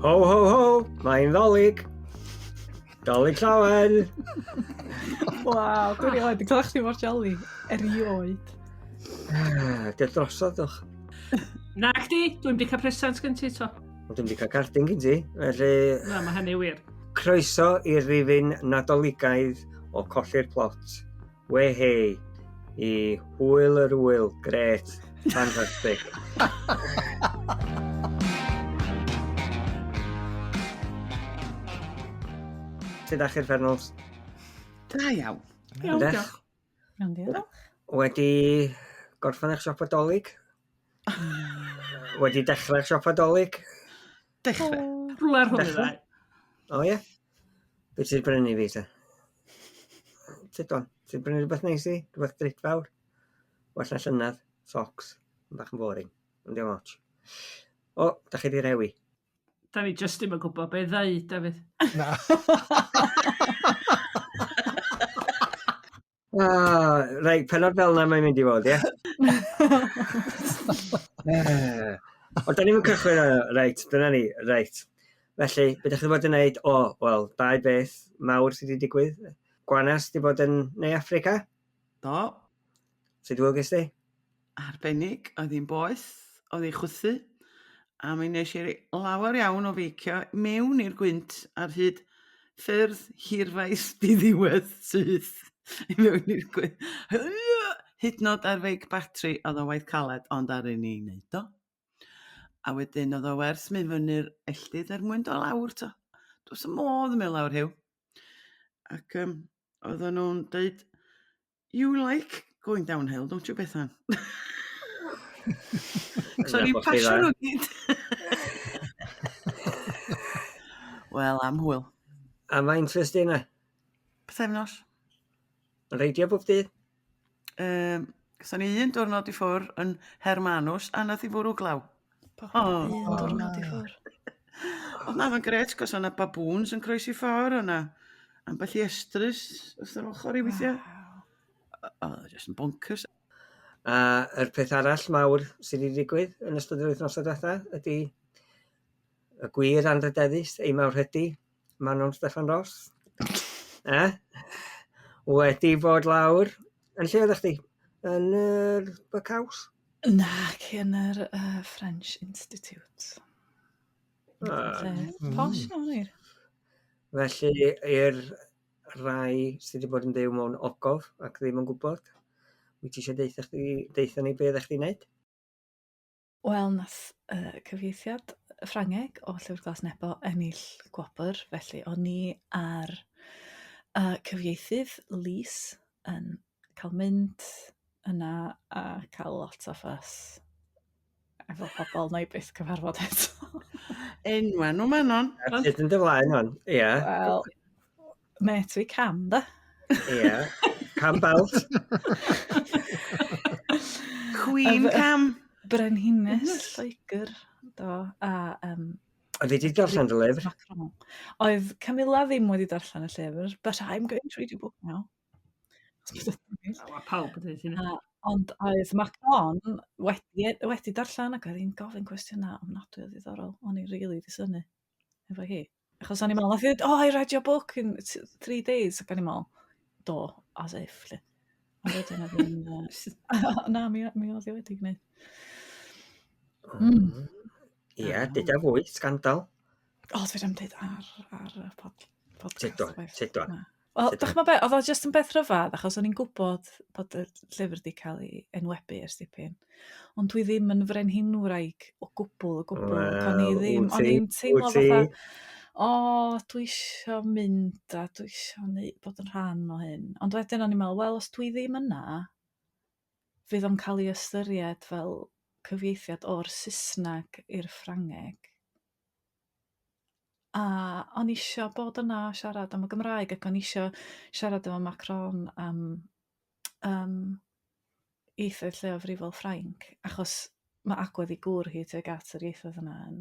Ho, ho, ho, mae'n ddolig. Dolig llawen. Waw, dwi erioed yn cael chdi mor jolly. Erioed. Ah, Diolch drosodd, doch. Na chdi, dwi'n di cael presant gen ti to. Ond dwi'n di cael cardyn gen ti, felly... Na, mae hynny wir. Croeso i'r rifyn Nadoligaidd o Colli'r Plot. We hei, i hwyl yr wyl, gret, fantastic. Sut ydach chi'r Fernals? Da iawn. Iawn, diolch. Iawn, diolch. Wedi gorffen eich siopa dolyg? Wedi dechrau eich siopa dolyg? Dechrau. Rhywle rhwng y ddau. O ie? Be ti'n brynu fi te? Sut don? Ti'n brynu rhywbeth neis i? Rhywbeth drud fawr? Well na llynedd. Socks. Yn bach yn boring. Ond dim ots. O, da chi di rewi. Da ni just ddim yn gwybod be ddeud, Dafydd. Na. Ah, reit, penod fel na mae'n mynd i fod, ie? Eh, Ond da ni'n cychwyn, reit, dyna ni, reit. Felly, be ydych chi bod yn neud? O, wel, dau beth mawr sydd wedi digwydd. Gwanas di bod yn Neu Africa? Do. Sut wyl ges di? Arbennig, oedd hi'n boeth, oedd hi'n chwythu, a mi nes i lawer iawn o feicio mewn i'r gwynt ar hyd ffyrdd hirfaith diddiwedd syth i mewn i'r gwynt. Hyd nod ar feic batri, oedd o'n waith caled, ond ar i ni wneud o. A wedyn oedd o werth mynd fyny'r elltydd er mwyn dod lawr to. Does y modd yn mynd lawr rhiw. Ac um, oedden nhw'n deud, You like going downhill, don't you, Bethan? so ni'n pasio nhw gyd. Wel, am hwyl. A faint fes di yna? Pythefnos. Yn reidio bob dydd? Um, Gyda ni un diwrnod i ffwr yn Hermanus a nath i fwrw glaw. Oh. Un diwrnod i ffwr. Oedd na, oedd gret, cos o'na baboons yn croesi ffordd, o'na ambell i estrys wrth yr ochr i weithiau. Wow. Oedd jyst yn bonkers. A yr peth arall mawr sydd wedi digwydd yn ystod yr wythnosau diwetha ydy y gwir anrhydeddus, ei mawrhydi, Manon Steffan Ross. Eh? Wedi bod lawr. Yn lle oeddech chdi? Yn yr Bacaws? Nac, yn yr uh, French Institute. Ah. Posh iawn wir. Felly, i'r rai sydd wedi bod yn byw mewn ogof ac ddim yn gwybod, wyt ti eisiau deitha, chdi, deitha ni be ddech chdi'n neud? Wel, nath uh, cyfieithiad Ffrangeg o Llyfr Glas Nebo ennill gwobr, felly o'n i ar uh, cyfieithydd Lys yn cael mynd yna a cael lot o ffys efo pobl na i byth cyfarfod eto. Enwa nhw Manon. Sut yn dy flaen hon, ie. Wel, met fi Cam, da. Ie. Cam Belt. Queen Cam. Brenhines Lloegr, do, a um, Oedd hi wedi darllen dy lyfr? Macron. Oedd Camilla ddim wedi darllen y llyfr, but I'm going to read your book now. Mae pawb yn dweud hynna. Ond oedd Macron wedi, wedi darllen ac oedd hi'n gofyn cwestiynau ofnadwy o ddiddorol. O'n i'n rili di synnu efo hi. Achos o'n i'n meddwl, nath hi ddweud, oh, I read your book in 3 days. Ac o'n i'n meddwl, do, as if, lle. Ond wedyn oedd hi'n... Na, mi, mi oedd hi wedi gwneud. Mm. Ie, yeah, dyda fwy, sgandal. O, oh, dwi am dweud ar, ar y pod, podcast. Tydwan, tydwan. Wel, dych chi'mod be', oedd o jyst yn beth rhyfedd, achos o'n i'n gwybod bod y llyfr 'di cael ei enwebu ers dipyn, ond dwi ddim yn frenhinwraig o gwbl, o gwbl. Ac o'n i Wel, ddim, wyt o'n ti? i'n teimlo Wyt ti? fatha, o, dwi isio mynd a dwi isio neu- bod yn rhan o hyn. Ond wedyn o'n i'n meddwl, wel, os dwi ddim yna, fydd o'n cael ei ystyried fel cyfieithiad o'r Saesneg i'r Ffrangeg. A o'n i isio bod yna a siarad am y Gymraeg ac o'n i isio siarad efo Macron am yym ieithoedd lleiafrifol Ffrainc achos ma' agwedd 'i gŵr hi tuag at yr ieithoedd yna yn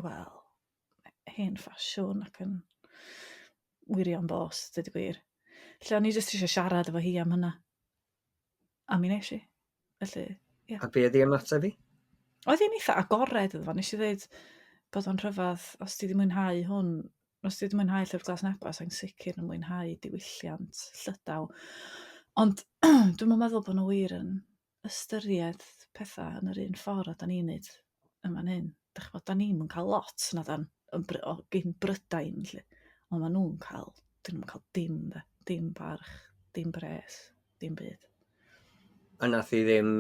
wel, hen ffasiwn ac yn wirion bost deud y gwir. Felly o'n i jyst isio siarad efo hi am hynna. A mi wnes i. Felly, ie. A be oedd ei ymateb hi? Oedd hi'n eitha agored iddo fo. Nes i ddweud... Bod o'n rhyfedd, os ti 'di mwynhau hwn, os ti 'di mwynhau Llyfr Glas Nebo, sa i'n sicr yn mwynhau diwylliant Llydaw. Ond dwi'm yn meddwl bod nhw wir yn ystyried pethau yn yr un ffordd a 'dan ni'n neud yn fan hyn. Dych ch'mod, 'dan ni'm yn cael lot na 'dan yn Bry- o gin Brydain 'lly, ond maen nhw'n cael, 'dyn nhw'm yn cael dim de, dim parch, dim pres, dim byd. A nath hi ddim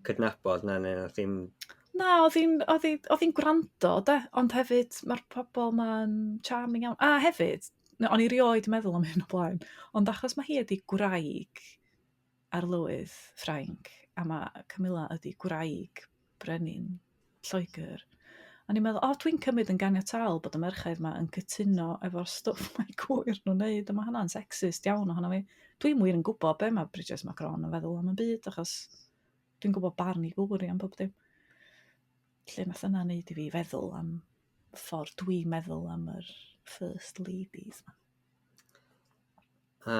cydnabod na neu nath hi'm... Na, oedd hi'n oedd hi oedd hi'n gwrando de, ond hefyd mae'r pobl 'ma'n charming iawn. A hefyd, o'n i rioed meddwl am hyn o blaen, ond achos mae hi ydi gwraig arlywydd Ffrainc a mae Camilla ydi gwraig brenin Lloegr, o'n i'n meddwl, o, dwi'n cymryd yn ganiataol bod y merched 'ma yn cytuno efo'r stwff mae gwyr nhw'n neud, a mae hynna'n sexist iawn ohono fi. Dwi'm wir yn gwybod be mae Bridget Macron yn feddwl am y byd, achos dwi'n gwybod barn ei gŵr hi am bob dim. Lle nath yna wneud i fi feddwl am ffordd dwi'n meddwl am yr First Ladies 'ma. A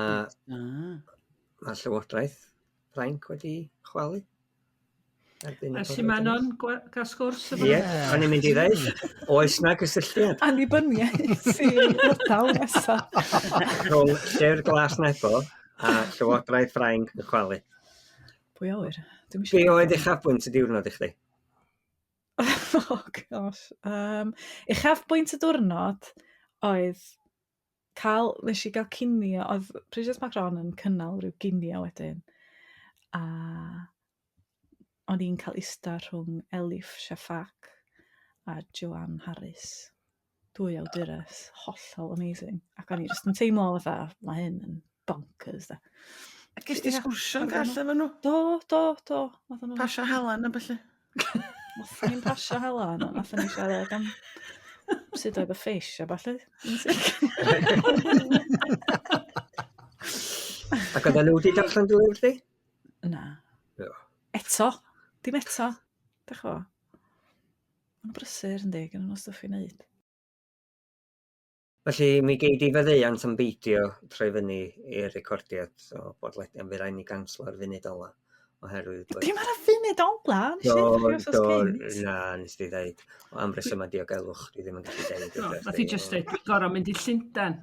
mae Llywodraeth Ffrainc wedi chwalu. Ers i Manon gael sgwrs efo Ie, o'n i'n mynd i ddeud, oes na gysylltiad? Annibyniaeth i Lydaw nesa. Rhwng Llyfr Glas Nebo a Llywodraeth Ffrainc yn chwalu. Pwy a ŵyr? Dwi'm Be oedd uchafbwynt y diwrnod i chdi? Oh gosh. Uchafbwynt y diwrnod oedd cael, nes i gael cinio, oedd Prisias Macron yn cynnal rhyw ginio wedyn, a o'n i'n cael ista rhwng Elif Shafak a Joanne Harris, dwy awdures hollol amazing, ac o'n i jyst yn teimlo fatha, mae hyn yn bonkers da. A ges ti sgwrsio'n gall efo nhw? Do, do, do. Pasio halan a ballu? Nathon ni'n pasio halan, a nathon ni siarad am sut oedd y fish a ballu. Ac oedden nhw wedi darllen dy lyfr di? Na. Eto. Dim eto. Dych chi. Mae'n brysur yndi, gynnon nhw stwff i wneud. Felly mi gei di faddeuant am beidio troi fyny i'r recordiad o bodlediad, fydd rhaid ni ganslo ar funud ola oherwydd bod... Dim ar y funud ola, nes i ddeud wrth chi cynt. Na, nes di ddeud, am resymau diogelwch, dwi ddim yn gallu deud. No, nath i just deud, dwi'n gorau mynd i Llundain.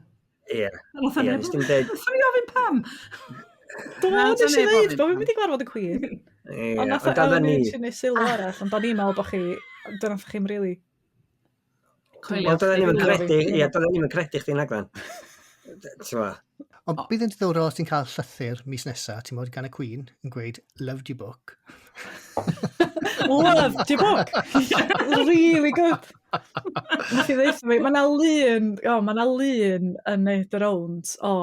Ie. Ie, nes dim deud. Nath i ofyn pam. Do, nes i ddeud, bod fi'n mynd i gwarfod y Queen. Ie, ond nath o ni... Nes i wneud sylw arall, ond o'n i'n meddwl bod chi, dyna chi'n really. Wel, doedden ni'm yn credu, ie, doedden ni'm yn credu chdi naglan. T'mo'? Ond bydd yn diddorol os ti'n cael llythyr mis nesa, ti'n modd gan y Queen, yn gweud, loved your book. Loved your book! Really good! Nath i ddeutha fi, mae 'na lun, o, mae 'na lun yn neud y rounds o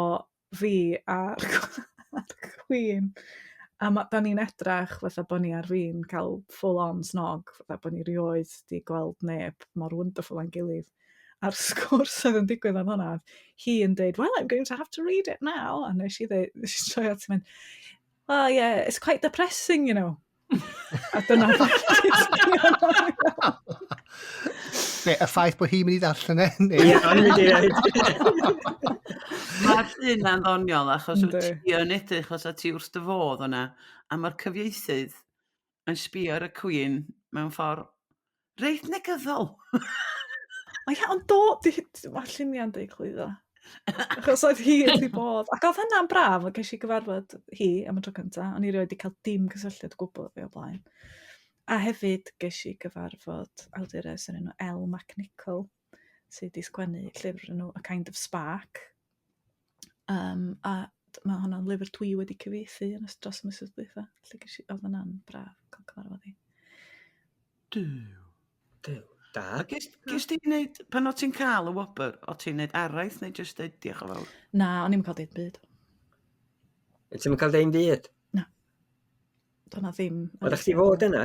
fi a'r Queen. A ma', da ni'n edrach fatha bod ni ar fin cael full on snog, fatha bod ni rioed 'di gweld neb mor wonderful â'n gilydd. A'r sgwrs oedd yn digwydd am hwnna, hi yn deud, well, I'm going to have to read it now. A nes i ddeud, nes i troi at hi mynd, well, yeah, it's quite depressing, you know. A dyna Be, y ffaith bod hi'n mynd i ddarllen e? Ie, o'n i'n mynd i ddeud. Mae'r llun na'n ddoniol achos wyt ti yn edrych fatha ti wrth dy fodd yna a mae'r cyfieithydd yn sbio ar y Queen mewn ffordd reit negyddol. O ia, ond do, mae'r lluniau'n deud clwyddo. Achos oedd hi wrth ei bodd. Ac oedd hynna'n braf, a ges i gyfarfod hi am y tro cyntaf. O'n i rioed wedi cael dim cysylltiad o gwbl efo hi o blaen. A hefyd ges i gyfarfod awdures o'r enw Elle McNicoll, sydd wedi sgwennu llyfr enw A Kind of Spark. A mae hwnna'n lyfr dwi wedi cyfieithu yn ystod dros y misoedd dwytha. Felly ges i, oedd hwnna'n braf cael cyfarfod hi. Duw. Duw, da. A ges, ges ti wneud, pan o ti'n cael y wobr, o ti'n wneud araith neu jyst deud diolch yn fawr? Na, o'n i'm yn cael deud byd. Wyt ti'm yn cael deud byd? Na. Doedd 'na ddim. Oeddech chdi fod yna?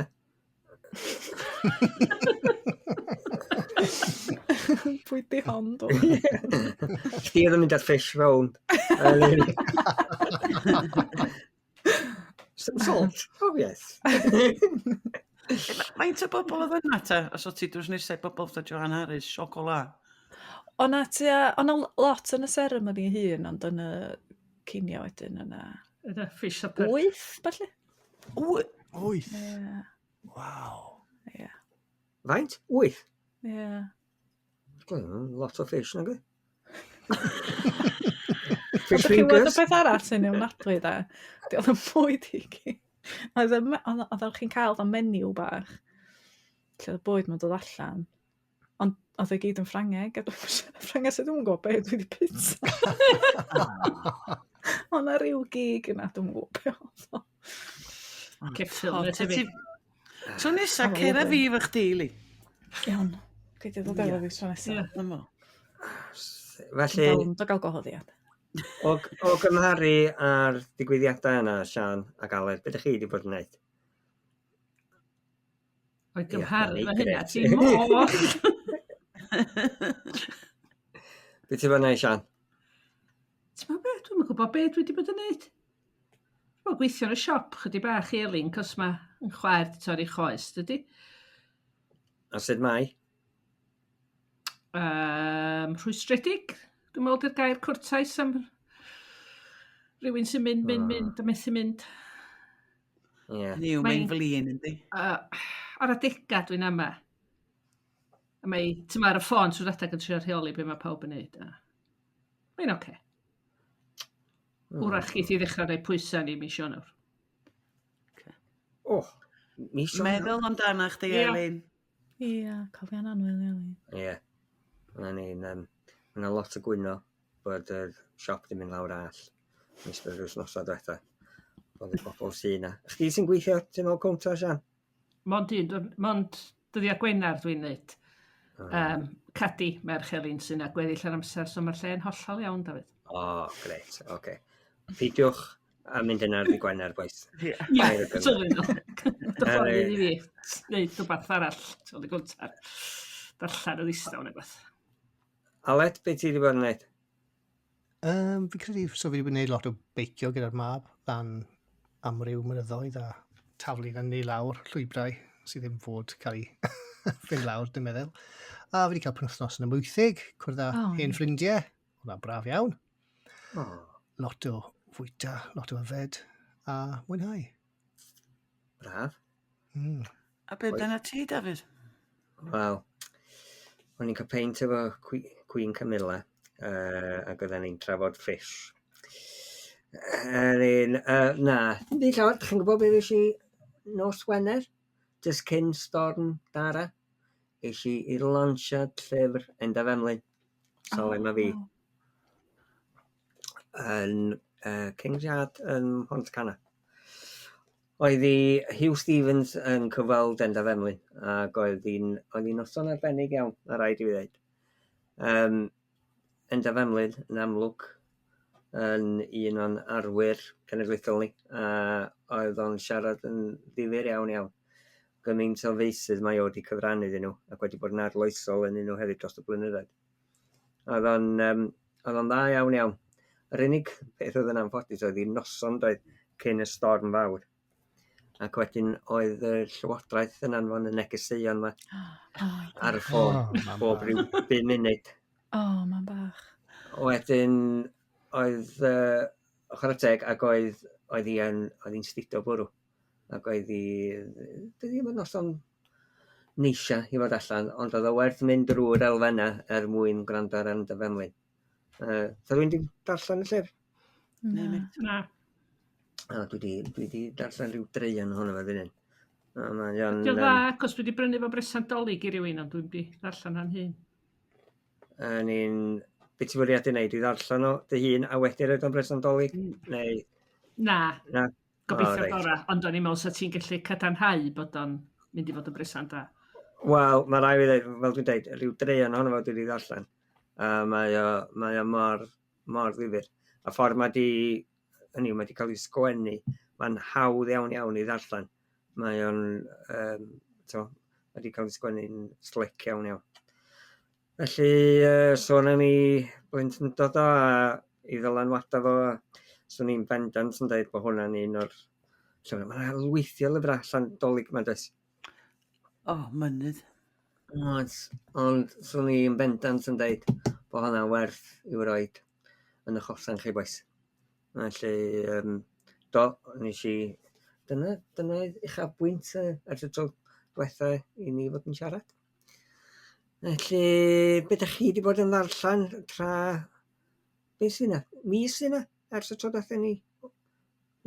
Pwy di hon, dwi? Chdi oedd yn mynd ar fish round. Some salt? Oh yes. Faint o bobl oedd yna te? Os o ti drws nesau bobl fatha Joanne Harris, Chocolat? O na tua, o na lot yn y seremoni ei hun, ond yn y cinio wedyn yna. Yna, fish supper. 8, falle? 8? Ie. Waw. Ie. Faint? 8? Ie. Yeah. Lot o fish, nag Fish Ond chi'n gwybod y peth arall sy'n ofnadwy da? Di oedd yn bwyd i gyd. Oedd oedd chi'n cael da menu bach, lle oedd y bwyd mae'n dod allan. Ond oedd e gyd yn Ffrangeg, a dwi'n siarad Ffrangeg, so dwi'n gwybod beth dwi wedi bwyta. Oedd na ryw gig yna, dwi'n gwybod beth oedd o. Ceffyl, neu tebyg. Tro nesa, cera fi efo chdi, Li. Iawn. Gei di ddod efo fi tro nesa. Felly... Dwi'n gael gwahoddiad. O gymharu â'r digwyddiadau yna, Sian ac Aled, beth ydych chi wedi bod yn gwneud? O'i gymharu efo hynna, ti'n moch! Be ti'n bod yn neud, Sian? Ti'n meddwl beth? Dwi'm yn gwybod beth dwi wedi bod yn neud. Dwi'n gweithio yn y siop chydig bach i Elin, cos mae yn chwaer di torri choes, dydy? A sut mae? Rhwystredig. Dwi'n meddwl di'r gair cwrtais am rhywun sy'n mynd, mynd, mynd a methu mynd. Ie. Yeah. Hynny yw, mae'n flin, yndi? Ar adegau dwi'n ama. A mae, ti'n ar y ffôn trwy'r adeg yn trio rheoli be mae pawb yn neud. A... Mae'n oce. Okay. Wrach geith i ddechrau rhoi pwysau ni mis Ionawr. Okay. Oh, mis Ionawr. Meddwl amdana chdi, yeah. Elin. Ie, yeah, cofion annwyl, Elin. Ie. Yeah. Mae'n un, ma 'na lot o gwyno bod yr siop 'di mynd lawr all yn ystod yr wythnosau diwetha. Bod y bobl sy 'na. Chdi sy'n gweithio tu ôl cownter, Sian? Mond un, mond dyddiau Gwener dwi'n neud. Cadi, merch Elin sy'n na gweddill yr amser, so mae'r lle'n hollol iawn, Dafydd. O, oh, grêt, oce. Okay. Peidiwch a mynd yna ar ddydd Gwener, bois. Ie, sylwi nhw. Dy ffordd i fi wneud rhywbeth arall, ti'n y gwntar. Darllen y ddistaw neu beth. Aled, beth ti wedi bod yn gwneud? Fi'n credu, so fi wedi bod yn gwneud lot o beicio gyda'r mab lan amryw mynyddoedd a taflu fyny lawr llwybrau sydd ddim fod cael ei fynd lawr, dwi'n meddwl. A fi wedi cael penwythnos yn y Mwythig, cwrdd â hen ffrindiau. Hwnna'n braf iawn. Oh. Lot o fwyta, lot o yfed, a mwynhau. Braf. A beth dyna ti, Dafydd? Wel, o'n i'n cael peint efo Queen Camilla, ac oedden ni'n trafod fish. Na, dim byd llawer. Chi'n gwybod beth es i nos Wener? Jyst cyn storm Dara? Es i i launchiad llyfr Endaf Emlyn. Sori, mae fi. Yn King's Yard yn Pontcanna. Oedd hi Huw Stephens yn cyfweld Endaf Emlyn, ac oedd hi'n oedd hi'n noson arbennig iawn, mae rhaid i fi ddweud. Endaf Emlyn yn amlwg yn un o'n arwyr cenedlaethol ni, a oedd o'n siarad yn ddifyr iawn iawn. Gymaint o feysydd mae o wedi cyfrannu iddyn nhw, ac wedi bod yn arloesol yn nhw hefyd dros y blynyddoedd. Oedd o'n oedd o'n dda iawn iawn. Yr unig peth oedd yn anffodus oedd hi'n noson doedd cyn y storm fawr. Ac wedyn oedd y llywodraeth yn anfon y negeseuon yma ar y ffôn bob rhyw 5 munud. O, oh, mae'n bach. Wedyn oedd, chwarae teg, ac oedd, oedd hi yn, oedd hi'n stido bwrw. Ac oedd hi, doedd hi ddim yn noson neisia i fod allan, ond oedd o werth mynd drwy'r elfennau er mwyn gwrando ar Endaf Emlyn. So rwy'n di darllen y llyfr? Na. Na. O, dwi di darllen rhyw dreian ohono fe fan hyn. O, mae o'n, Dio'n dda, cos dwi wedi brynu fo bresant Dolig i rywun, ond dwi'n di ddarllen o'n hun. Yn un, beth ti'n bwriadu wneud? I ddarllen o dy hun a wedyn roed o'n bresant Dolig? Neu... Na. Na. Gobeithio O, reit. gorau, ond o'n i'n meddwl sa ti'n gallu cadarnhau bod o'n mynd i fod yn bresant da. Wel, mae rai fi ddeud, fel dwi'n deud, rhyw dreian ohono fo dwi wedi ddarllen. A mae o mor, mor ddifyr. A ffordd mae di, hynny yw, mae di cael ei sgwennu, mae'n hawdd iawn iawn i ddarllen. Mae o'n, t'mo, mae di cael ei sgwennu'n slick iawn iawn. Felly, sôn am ei blentyndod o a ei ddylanwadau fo, a swn i'n bendant yn dweud bod hwnna'n un o'r llyfrau. Mae 'na lwythi o lyfrau allan Dolig yma, does? O, mynydd. Oes, ond swn i'n bendant yn dweud bod hwnna'n werth i'w roid yn y hosan chi, bois. Felly, do, nes i... Dyna uchafbwynt ers y tro diwetha i ni fod yn siarad. Felly, be ydych chi wedi bod yn ddarllen tra... Be sy'n yna? Mis sy'n yna? Ers y tro diwetha ni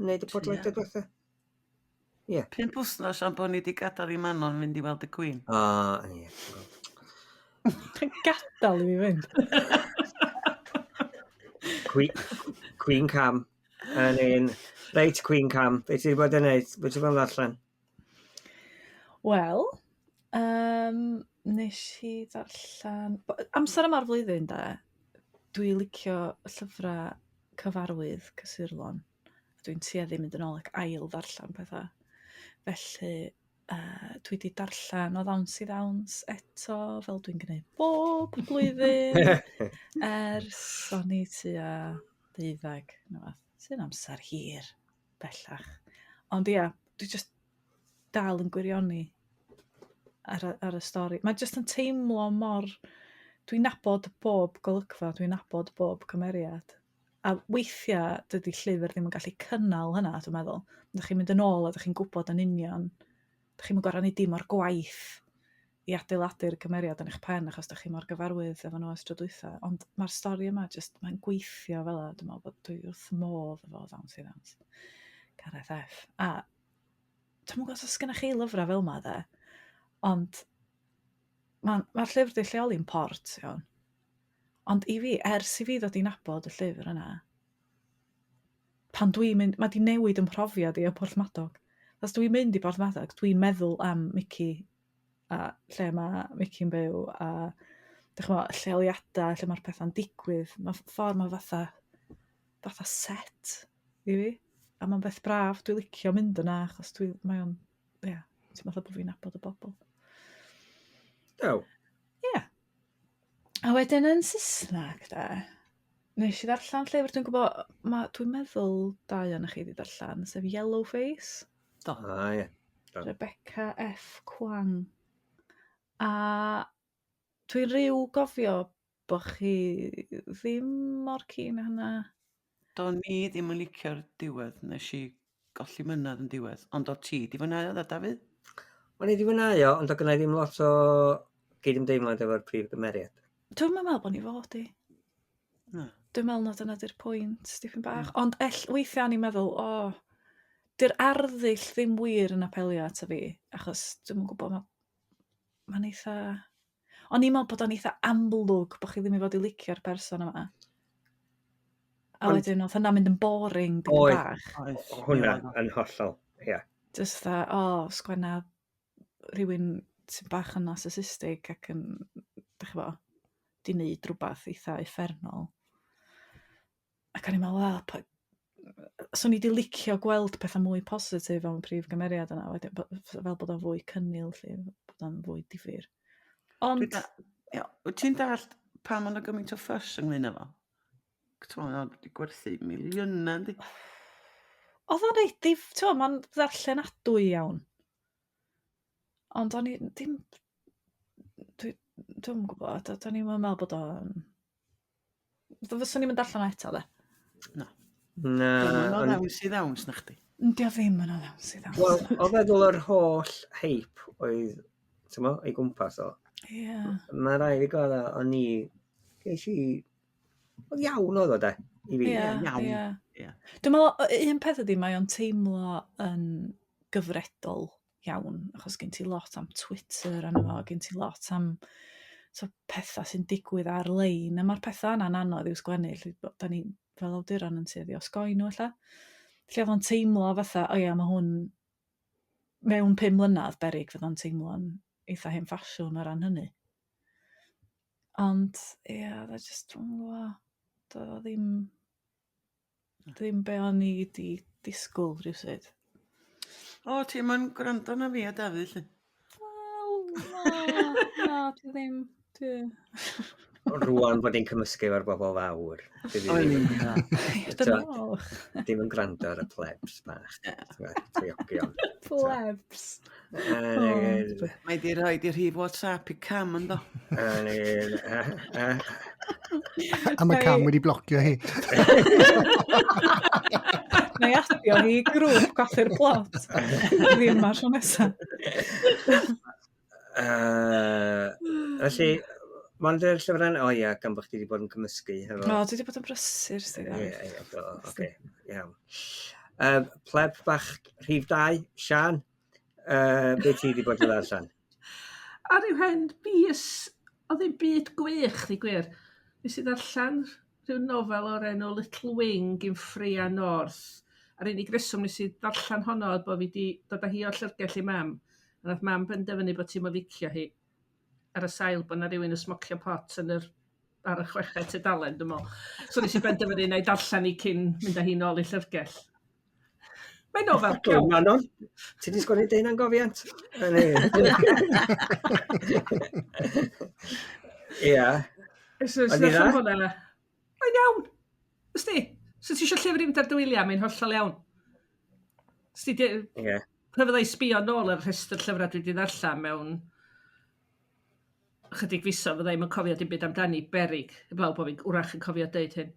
wneud y podlediad diwetha? Ie. Yeah. 5 wythnos am bod ni wedi gadael i Manon fynd i weld y Queen. O, ie. Gadael i fi fynd. Queen, Queen Cam. Yn un. Reit, Queen Cam. Be ti wedi bod yn neud? Be ti wedi bod yn ddarllen? Wel, nes i ddarllen... Amser yma'r flwyddyn, de, dwi licio llyfrau cyfarwydd cysurlon. Dwi'n tueddu mynd yn ôl ac ail ddarllen pethau. Felly, dwi 'di darllen O Ddawns i Ddawns eto, fel dwi'n gwneud bob blwyddyn, ers o'n i tua 12, neu wbath, sy'n amser hir bellach. Ond ia, dwi jyst dal yn gwirioni ar y stori. Mae jyst yn teimlo mor... Dwi'n nabod bob golygfa, dwi'n nabod bob cymeriad. A weithiau dydy llyfr ddim yn gallu cynnal hynna, dwi'n meddwl. Dych chi'n mynd yn ôl a dych chi'n gwybod yn union. Dych chi'n gorfod neud dim o'r gwaith i adeiladu'r cymeriad yn eich pen achos dych chi mor gyfarwydd efo nhw ers tro dwytha. Ond mae'r stori yma jyst, mae'n gweithio fel 'a. Dwi'n meddwl bod dwi wrth modd efo Ddawns i Ddawns. Gareth F. A dwi'm yn gwybod os oes gennych chi lyfrau fel yma, de, ond mae'r ma llyfr 'di lleoli'n Port, iawn. Ond i fi, ers i fi ddod i nabod y llyfr yna, pan dwi'n mynd, mae 'di newid 'y mhrofiad i o Porthmadog. Os dwi'n mynd i Borthmadog, dwi'n meddwl am Mickey a lle mae Mickey'n byw a dych ch'mo', lleoliadau lle mae'r pethau'n digwydd. Mae ffordd mae fatha set i fi. A mae'n beth braf, dwi'n licio mynd yna achos dwi, mae o'n, ie, ti'n meddwl bod fi'n nabod y bobl. Do. Ie. A wedyn yn Saesneg, de, nes i ddarllen llyfr, dwi'n gwybod, dwi'n meddwl dau ohonoch chi wedi darllen, sef Yellowface. Do. Ah, ie. Do. Rebecca F. Kuang. A dwi'n rhyw gofio bod chi ddim mor keen â hynna. Do'n i ddim yn licio'r diwedd, nes i golli mynadd yn diwedd. Ond o ti di fwynhau o, dda, Dafydd? O'n i di fwynhau o, ond o gynna i ddim lot o gydymdeimlad efo'r prif gymeriad. Dwi'm yn meddwl bod ni fod i. Na. Dwi'n meddwl na dyna 'di'r pwynt, dipyn bach. Ond weithiau o'n i'n meddwl, o, 'di'r arddull ddim wir yn apelio ato fi, achos dwi'm yn gwybod, mae'n eitha... O'n i'n meddwl bod o'n eitha amlwg bod chi ddim i fod i licio'r person yma. A wedyn oedd hynna'n mynd yn boring dipyn Oedd. bach. Oedd. Hwnna yn hollol, ie. Jyst fatha, o, sgwenna rhywun sy'n bach yn narcissistic ac yn, dych chi'bo, 'di wneud rhywbeth eitha uffernol. Ac o'n i'n meddwl, wel, 'swn i 'di licio gweld pethau mwy positif am y prif gymeriad yna, wedyn, fel bod o'n fwy cynnil, lle, bod o'n fwy difyr. Ond... Ia, wyt ti'n dallt pam o'n gymaint o ffys ynglyn â fo? Ti'n meddwl, wedi gwerthu miliynau, yndi? Oedd o'n reit dif... Ti'n mae'n ddarllenadwy iawn. Ond o'n i ddim... Dwi'm yn gwybod, o'n i'n meddwl bod o'n... Fyswn i'm yn darllen o eto, de. Na. Na. Ddim yn o ddawns i ddawns, na chdi. Dio ddim yn o ddawns i ddawns. Wel, o feddwl yr holl heip oedd, ti'n mo, ei gwmpas o. Ie. Mae rhaid i gofio, o'n i, ges i, oedd iawn oedd o de, i fi. Ie, iawn. ie. Ie. Dwi'n meddwl, un peth ydy, mae o'n teimlo yn gyfredol iawn, achos gen ti lot am Twitter arno fo, gen ti lot am so, pethau sy'n digwydd ar-lein, a mae'r pethau yna'n anodd i'w sgwennu, lle da ni fel awduron yn tueddu osgoi nhw ella. Lle oedd o'n teimlo fatha, o ia, mae hwn mewn 5 mlynedd beryg fydd o'n teimlo'n eitha hen ffasiwn o ran hynny. Ond, ie, oedd o jyst, dwi'm yn gwybod, doedd o ddim be o'n i 'di disgwyl rhywsut. O, ti'n mynd gwrando na fi a Dafydd, lle. Wel, na, dwi ddim. Dwi... Rwan bod ni'n cymysgu efo'r bobl fawr. Dwi O, ddim, ie. Dynolch. ddim yn gwrando ar y plebs bach. Triogion. Plebs. Mae di rhoi di rhif WhatsApp i Cam yn do. A mae Cam wedi blocio hi. Na i adio hi i grŵp colli'r plot. Ddim ar tro nesa. Felly, mond yr llyfrau... O ia, gan bod chdi wedi bod yn cymysgu hefo... O, dwi wedi bod yn brysur, sti. Ie, ie, do, oce, iawn. Pleb bach rhif 2, Sian, be ti wedi bod yn ddarllen? Ar ryw hen bys, oedd ddim byd gwych, i gwir. Nes i ddarllen rhyw nofel o'r enw Little Wing gin Freya North. A'r unig reswm nes i ddarllen honno oedd bod fi wedi dod â hi o'r llyfrgell i mam. A nath mam benderfynu bod ti'm yn licio hi ar y sail bod 'na rywun yn smocio pot yn yr ar y chweched tudalen, dwi'n meddwl. So nes i benderfynu na i darllen hi cyn mynd â hi nôl i'r llyfrgell. Mae'n nofel iawn. Manon, ti wedi sgwennu dy hunan gofiant? Ia. So, nes i ddarllen hwnna. Mae'n iawn. Ysdi? So ti eisiau llyfr i fynd ar dy wyliau, mae'n hollol iawn. Ysdi, di... Yeah. Pe fydda i sbio nôl ar rhestr llyfrau dwi wedi ddarllen mewn chydig fisoedd, fydda i'm yn cofio dim byd amdani, berig, heblaw bod fi'n wrach yn cofio deud hyn.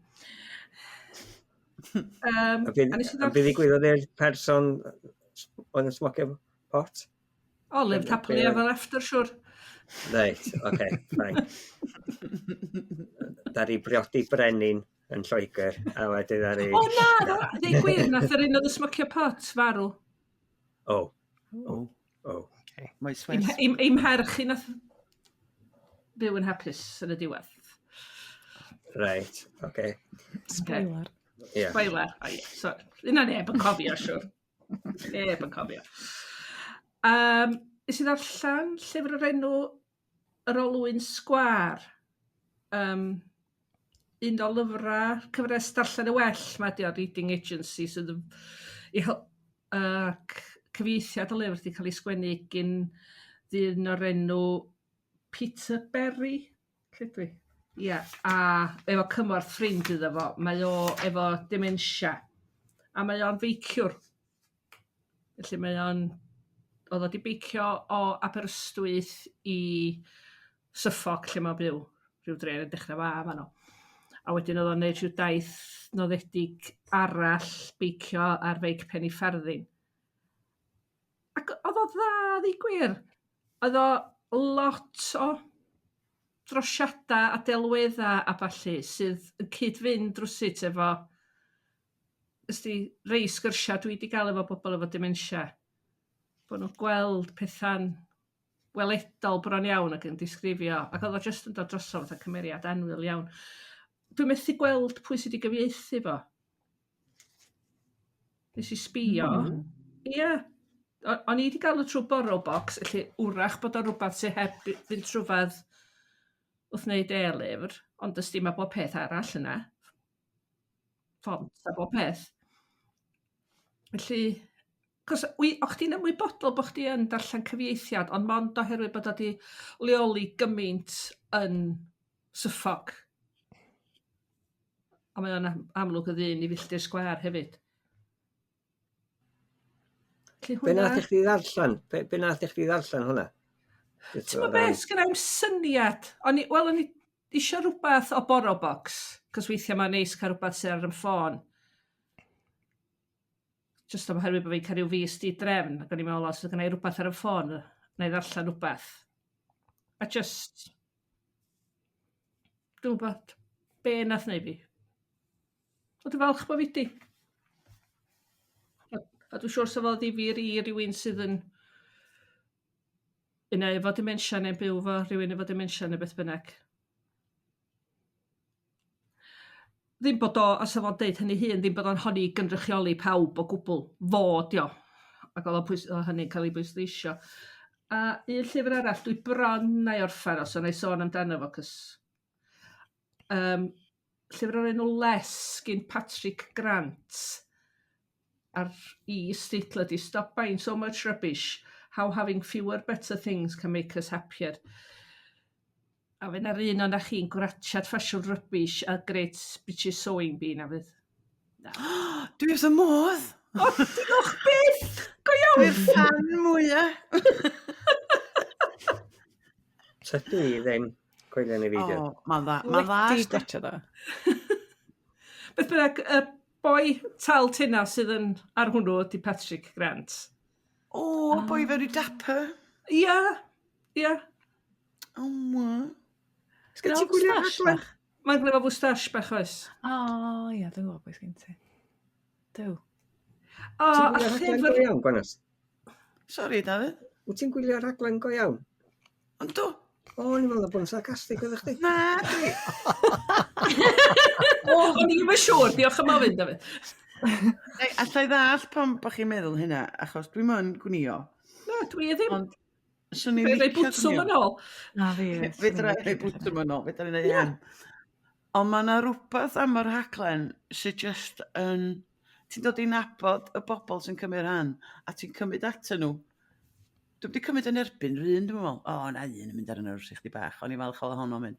A be ddigwyddodd i'r person oedd yn smocio pot? O, lived happily ever after, siwr. Reit, oce, okay, fine. Dari briodi brenin yn Lloegr, a wedyn ddaru... O na, ddeud gwir, nath yr un oedd yn smocio pot farw. O, o, o. Okay. Mae swen. I'm mherch i nath byw yn hapus yn y diwedd. Reit, oce. Okay. Spoiler. Yeah. Spoiler, o ie. So, yna neb yn cofio, siwr. Neb yn cofio. Nes i ddarllen llyfr o'r enw Yr Olwyn Sgwâr. Un o lyfrau cyfres Darllen y Well, ma 'di o, Reading Agency, sydd yn i ac cyfieithiad y lyfr 'di cael ei sgwennu gin ddyn o'r enw Peter Berry, lle dwi? Ia, a efo cymorth ffrind iddo fo, mae o efo dementia, a mae o'n feiciwr. Felly mae o'n... Oedd o 'di beicio o Aberystwyth i Suffolk lle mae'n byw, rhyw dre yn dechrau fa fanno. A wedyn oedd o'n neud rhyw daith noddedig arall beicio ar feic Penny Farthing. Ac oedd o dda, ddeud gwir. Oedd o lot o drosiadau a delweddau a ballu sydd yn cyd-fynd rywsut efo ysdi rei sgyrsia dwi 'di ga'l efo bobol efo dementia bo' nw'n gweld petha'n weledol bron iawn ac yn disgrifio ac o'dd o jyst yn dod drosodd fatha cymeriad annwyl iawn. Dwi methu gweld pwy sy 'di gyfieithu fo. Nes i sbio. Ia. O'n i 'di ga'l o trw Borrow Box felly wrach bod o rwbath sy heb fynd trwfadd wrth wneud e-lyfr ond ysdi ma' bob peth arall yna. Ffont a bob peth. Felly, cos wi, o'ch chdi'n ymwybodol bod chdi yn darllen cyfieithiad, ond mond oherwydd bod o 'di leoli gymaint yn Suffolk. A mae o'n amlwg y ddyn i filltir sgwâr hefyd. Felly Be nath i chdi ddarllen? Be nath i chdi ddarllen hwnna? Ti'n gwybod beth, sgynna i'm syniad. O'n i, wel, o'n i isio rhywbeth o Borrow Box, cos weithiau mae'n neis cael rhywbeth sydd ar y ffôn. Just oherwydd bod fi'n cael rhyw fus di drefn, ac o'n i'n meddwl, os oedd gynna i rhywbeth ar y ffôn, na i ddarllen rhywbeth. A just, dwi'n gwybod be nath neud fi. Ond dwi'n falch bod fi 'di. A dwi'n siŵr 'sa fo ddifyr i rywun sydd yn unai efo dementia neu'n byw efo rhywun efo dementia neu beth bynnag. Ddim bod o, os 'sa fo'n deud hynny hun, ddim bod o'n honni gynrychioli pawb o gwbl. Fo 'di o. Ac oedd o pwys- oedd hynny'n cael ei bwysleisio. A un llyfr arall dwi bron a'i orffen o, so wna i sôn amdano fo 'cos llyfr o'r enw Les gin Patrick Grant. A'r is-deitl ydy Stop Buying So Much Rubbish, How Having Fewer Better Things Can Make Us Happier. A fe na'r un o'na chi'n gwratshad ffasiwn rubbish a Great British Sewing Bee na fydd. Na. Dwi wrth y modd! O, diolch byth! Go iawn! Dwi'n ffan mwyaf! Tydw i ddim. Coelio neu beidio. O, mae'n dda. Mae'n dda. Wedi gwatshad o. Beth bynnag, y boi tal tena sydd yn ar hwnnw ydy Patrick Grant. O, oh, boi very dapper. Ia, ia. O, mwa. Sgyn Ti'n o gwylio'r fwstash rhaglen? bach? Mae'n gwneud fo fwstash bach oes. O, ia, dwi'n gwybod beth sgyn ti. Duw. O, Ti'n a gwylio rhaglen go llyfr... iawn, Gwanas? Sori, Dafydd. Wyt ti'n gwylio rhaglen go iawn? Ond do. O, o'n i'n meddwl bod yn sarcastic oeddech chdi. Na, dwi. O'n i'm yn siŵr, diolch am ofyn, Dafydd. Ei, Alla i ddall pam bod chi'n meddwl hynna, achos dwi'n mynd gwnio. Na, dwi ddim. Ond swn i'n Fe roi licio bwtwm gwnïo. yn ôl. Na fi. Fedra i roi bwtwm yn ôl, fedra i wneud hyn. Ond mae yna rhywbeth am yr rhaglen sydd just yn... Ti'n dod i nabod y bobl sy'n cymryd rhan, a ti'n cymryd atyn nhw. Dwi'n wedi cymryd yn erbyn rhywun, dwi'n meddwl. O, na un yn mynd ar yn wrth i chdi bach, o'n i'n falch o honno mynd.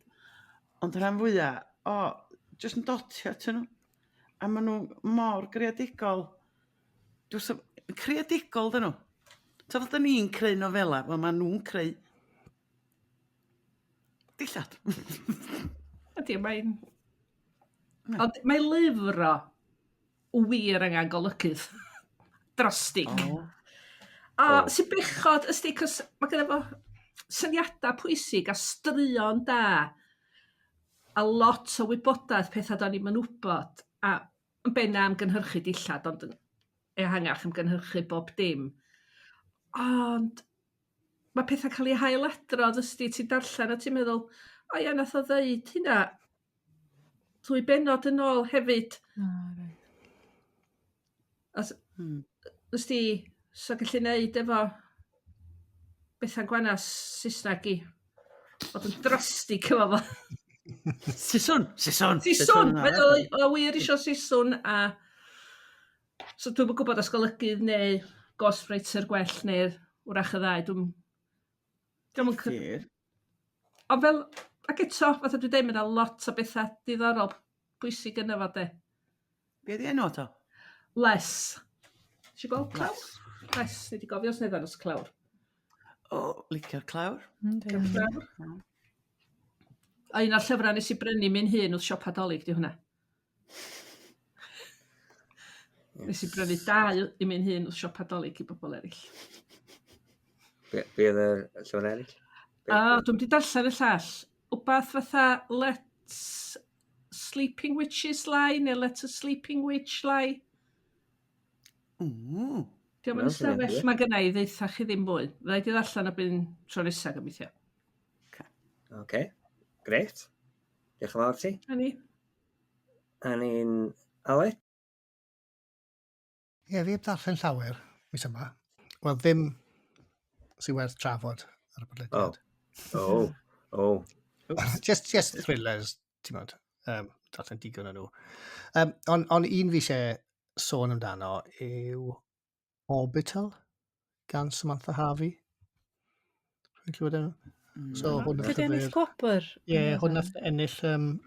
Ond rhan fwyaf, o, just yn dotio atyn nhw. A maen nhw mor greadigol. Dwi'n creadigol dyn nhw. Ta fel da ni'n creu nofela, wel maen nhw'n creu dillad. Ydy, mae'n... Na. Ond mae lyfr o wir angen golygydd. Drostig. O. A O. sy'n bechod, ysdi, cos mae gynno fo syniadau pwysig a straeon da a lot o wybodaeth pethau do'n i'm yn wybod a yn benna am gynhyrchu dillad ond yn ehangach am gynhyrchu bob dim. Ond mae pethau cael eu hailadrodd ysdi, ti'n darllen a ti'n meddwl, o ia, nath o ddeud hynna ddwy bennod yn ôl hefyd. Os, ysdi, so gallu neud efo Bethan Gwanas Saesneg i fod yn drostig efo fo. Siswn, siswn. Siswn! Mae o, o wir isio siswn a... So dwi'm yn gwybod os golygydd neu ghostwriter gwell neu wrach y ddau, dwi'm... Dwi'm yn... Tir. Ond fel, ac eto, fatha dwi'n deud, mae yna lot o bethau diddorol pwysig yna fo de. Be di enw to? Les. Ti gweld clawr? Les, ni di gofio os neu ddangos clawr. O, licio'r clawr. Clawr. A un o'r llyfrau nes i brynu mi'n hun wrth siopa Dolig, di hwnna. Nes i brynu dau i mi'n hun wrth siopa Dolig i bobl eraill. Be oedd y llyfr eraill? A dwi'n di darllen y llall. Wbath fatha Let Sleeping Witches Lie neu Let a Sleeping Witch Lie. Ww. Diolch yn Wel, ystafell dyna mae gynna i ddeitha chi ddim mwy. Fydda i di ddarllen erbyn tro nesaf gobeithio. Oce, gret. Diolch yn fawr ti. Na ni. A ni'n Aled? Ie, fi heb ddarllen llawer mis yma. Wel, ddim sy'n werth trafod ar y podlediad. O, o. Just thrillers, ti'n modd. Darllen digon o nhw. On, on un fi eisiau sôn amdano yw Orbital gan Samantha Harvey. Rwy'n clywed enw? So, hwn Dwi 'di ennill gwobr. Ie, hwn nath ennill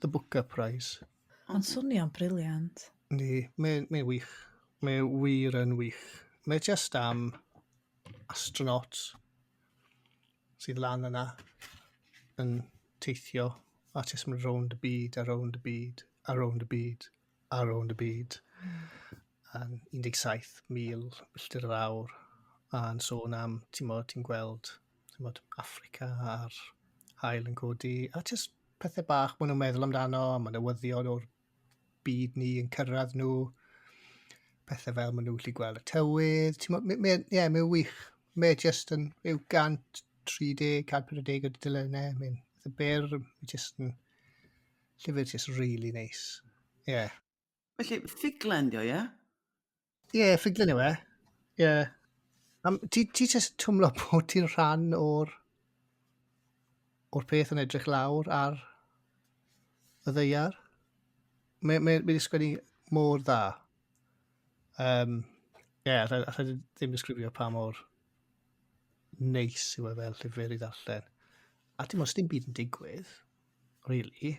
The Booker Prize. Ond swnio'n briliant. Yndi, mae'n mae wych. Mae wir yn wych. Mae just am astronauts sydd lan yna yn teithio a jyst mynd rownd y byd a rownd y byd a rownd y byd a rownd y byd. Yn 17,000 milltir yr awr a'n sôn am, ti'n modd, ti'n gweld, ti'n modd, Africa a'r haul yn codi a jyst pethau bach maen nhw'n meddwl amdano a mae newyddion o'r byd ni yn cyrraedd nhw, pethau fel maen nhw'n gallu gweld y tywydd. Ti'n mo- Ie, mae'n wych. Mae jyst yn rhyw 130, 140 o dudalennau. Mae'n eitha byr, mae jyst yn llyfr jyst really nice. Ie. Yeah. Felly, ffuglen dio, ie? Ie, yeah, ffuglen yw e. Ie. Yeah. Ti jyst twmlo bod ti'n rhan o'r peth yn edrych lawr ar y ddaear. Mae wedi sgwennu mor dda. Ie, yeah, allai ddim disgrifio pa mor neis yw e fel llyfr i ddarllen. A dim ond dim byd yn digwydd, really.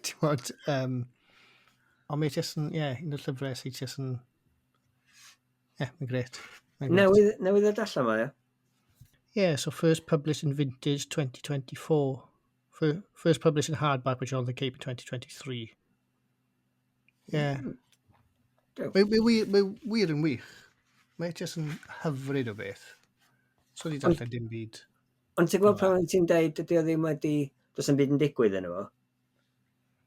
Ti'n bod, ond mae jyst yn, ie, yeah, un o'r llyfrau sydd jyst yn, ie, yeah, mae'n gret. Mae'n grêt. Newydd ddod allan ma, ie? Yeah, so first published in Vintage 2024. First published in hardback by Jonathan Cape in 2023. Yeah. Duw. Mae wir yn wych. Mae jyst yn hyfryd o beth. So di darllen dim byd. Ond ti'n gwybod pan ti'n deud dydy o ddim wedi, does dim byd yn digwydd yno fo.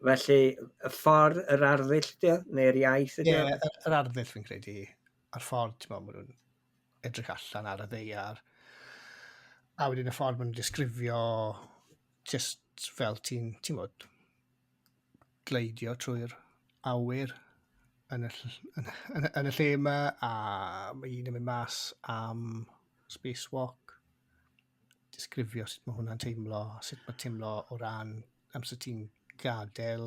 Felly, y ffordd, yr arddull ydy o, neu'r iaith ydy o? Ie, yeah, yr arddull fi'n credu, a'r ffordd, ti'n meddwl, maen nhw'n edrych allan ar y ddeiar. A wedyn y ffordd maen nhw'n disgrifio just fel ti'n, ti'n bod, gleidio trwy'r awyr yn y, yn, yn, yn y lle yma, a mae un yn mynd mas am spacewalk, disgrifio sut mae hwnna'n teimlo, sut mae teimlo o ran amser ti'n gadael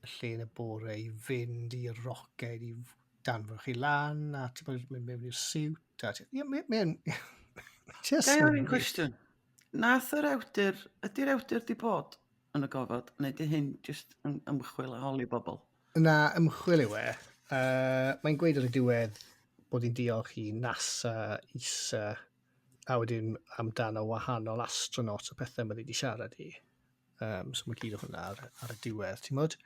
y lle yn y bore i fynd i'r roced i danfon chi lan, a ti'n bod mynd mewn i'r siwt, a ti'n... Ie, mae'n... Just... Ga i ofyn cwestiwn? Nath yr awdur, ydy'r awdur di bod yn y gofod, neu di hyn jyst yn ymchwil a holi bobl? Na, ymchwil yw e. Mae'n gweud ar y diwedd bod hi'n diolch i NASA, ESA, a wedyn amdano wahanol astronauts a pethau mae wedi siarad i. So mae gyd o hwnna ar y diwedd, ti'n modd?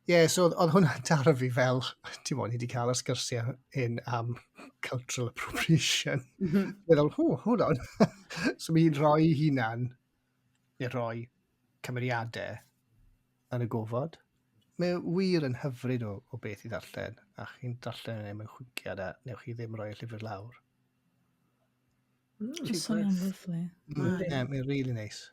Ie, yeah, so oedd hwnna'n taro fi fel, ti'n modd, ni wedi cael y sgyrsiau hyn am cultural appropriation. Meddwl, oh, hold on. So mae hi'n rhoi hunan, neu rhoi cymeriadau yn y gofod. Mae wir yn hyfryd o beth i ddarllen, a chi'n darllen yn ei mewn chwinciad a newch chi ddim rhoi y llyfr lawr. Swnio'n lyfli. Ie, mae'n really nice.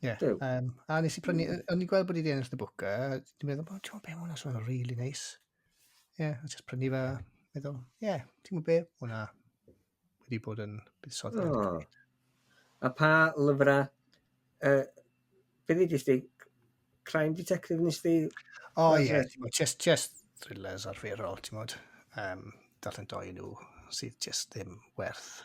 Ie. Yeah. A nes i prynu, o'n i'n gweld bod i wedi ennill y Booker, dwi'n meddwl, oh, ti'n gwybod be, mae hwnna'n swnio'n really nice. Ie, yeah, a just prynu fe, meddwl, ie, yeah, ti'n gwybod be, hwnna wedi bod yn buddsoddiad. Oh. A pa lyfrau, be ddudis di? Crime Detective nes di? O ie, yeah, ti'n gwbod, just thrillers arferol, ti'n gwbod. Darllen doi nhw sydd just ddim werth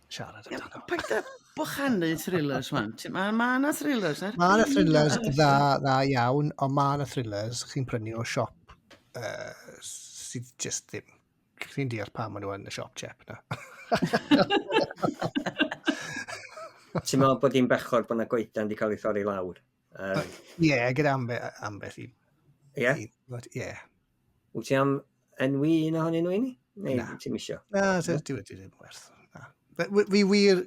siarad amdano. Paid â bychanu thrillers, man. Mae ma 'na thrillers. Mae 'na thrillers dda iawn, ond mae 'na thrillers chi'n prynu o siop sydd just ddim. Chi'n deall pam maen nhw yn y siop chep na. Ti'n meddwl bod hi'n bechod bod 'na goedan wedi cael ei thorri lawr? Ie, yeah, gyda ambell i. Ie? Ie. Wyt ti am enwi un ohonyn nhw i ni? Neu ti'n isio? Na, dwi wedi ddim werth. Na. Fi wir,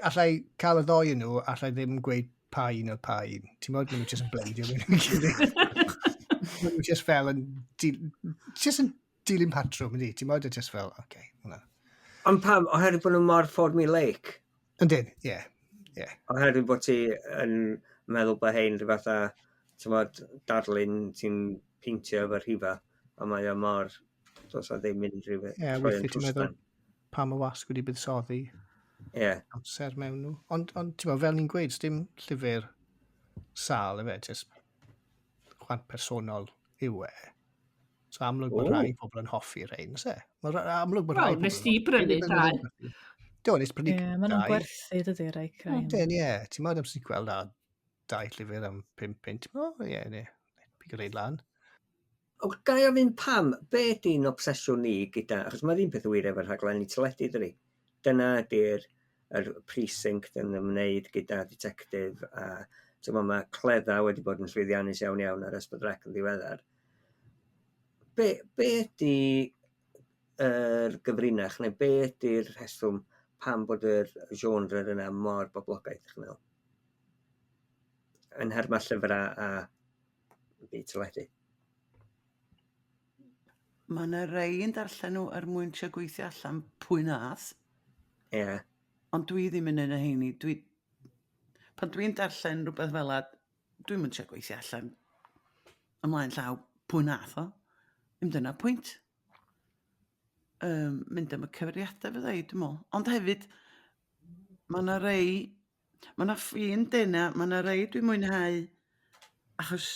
allai cael y ddoi yn nhw, allai ddim gweud pa un oedd pa un. Ti'n meddwl, maen nhw just yn blendio mewn i'w gilydd. Maen nhw just fel yn, just yn dilyn patrwm, yndi? Ti'n meddwl, just fel, oce, okay, hwnna. Ond pam, oherwydd bod nhw mor formulaic? Yndyn, ie. Yeah. Oherwydd bod ti yn meddwl bod hein rhyw fath a, ti'n bod, darlun ti'n peintio efo rhifa, a mae o mor, does o ddim unrhyw Ie, yeah, weithiau ti'n meddwl pam y wasg wedi buddsoddi amser mewn nhw. Ond, ti'n meddwl, fel ni'n gweud, dim llyfr sâl efe, just chwant personol yw e. So amlwg bod rhai pobl yn hoffi rhain, oes e? Mae amlwg bod rhai pobl... Nes di brynu dau. Do, nes brynu dau. Ie, maen nhw'n gwerthu, dydy, rai crime. Ydyn, ie. Ti'n meddwl amser gweld a dau llyfr am 5 punt. O, ie, ne. Pigo reid lan. O, ga i ofyn pam, be ydy'n obsesiwn ni gyda, achos mae'r un peth yn wir efo'r rhaglenni teledu, dydy. Dyna ydy'r yr precinct yn ymwneud gyda detective a ti'n gwbod, mae Cledda wedi bod yn llwyddiannus iawn iawn ar S4C yn ddiweddar. Be ydy yr gyfrinach neu be ydy'r rheswm pam bod yr genre yna mor boblogaidd, ydych chi'n meddwl? Yn nhermau llyfrau a byd teledu. Mae yna rei yn darllen nhw er mwyn trio gweithio allan pwy nath. Ie. Yeah. Ond dwi ddim yn un o heini. Dwi... Pan dwi'n darllen rhywbeth fel la, dwi'n mynd trio gweithio allan ymlaen llaw pwy nath o. Ddim dyna pwynt. Mynd am y cyfrifiadau fydda i, dwi'n meddwl. Ond hefyd, mae yna rei, mae yna ffin dena, mae yna rei dwi'n mwynhau achos,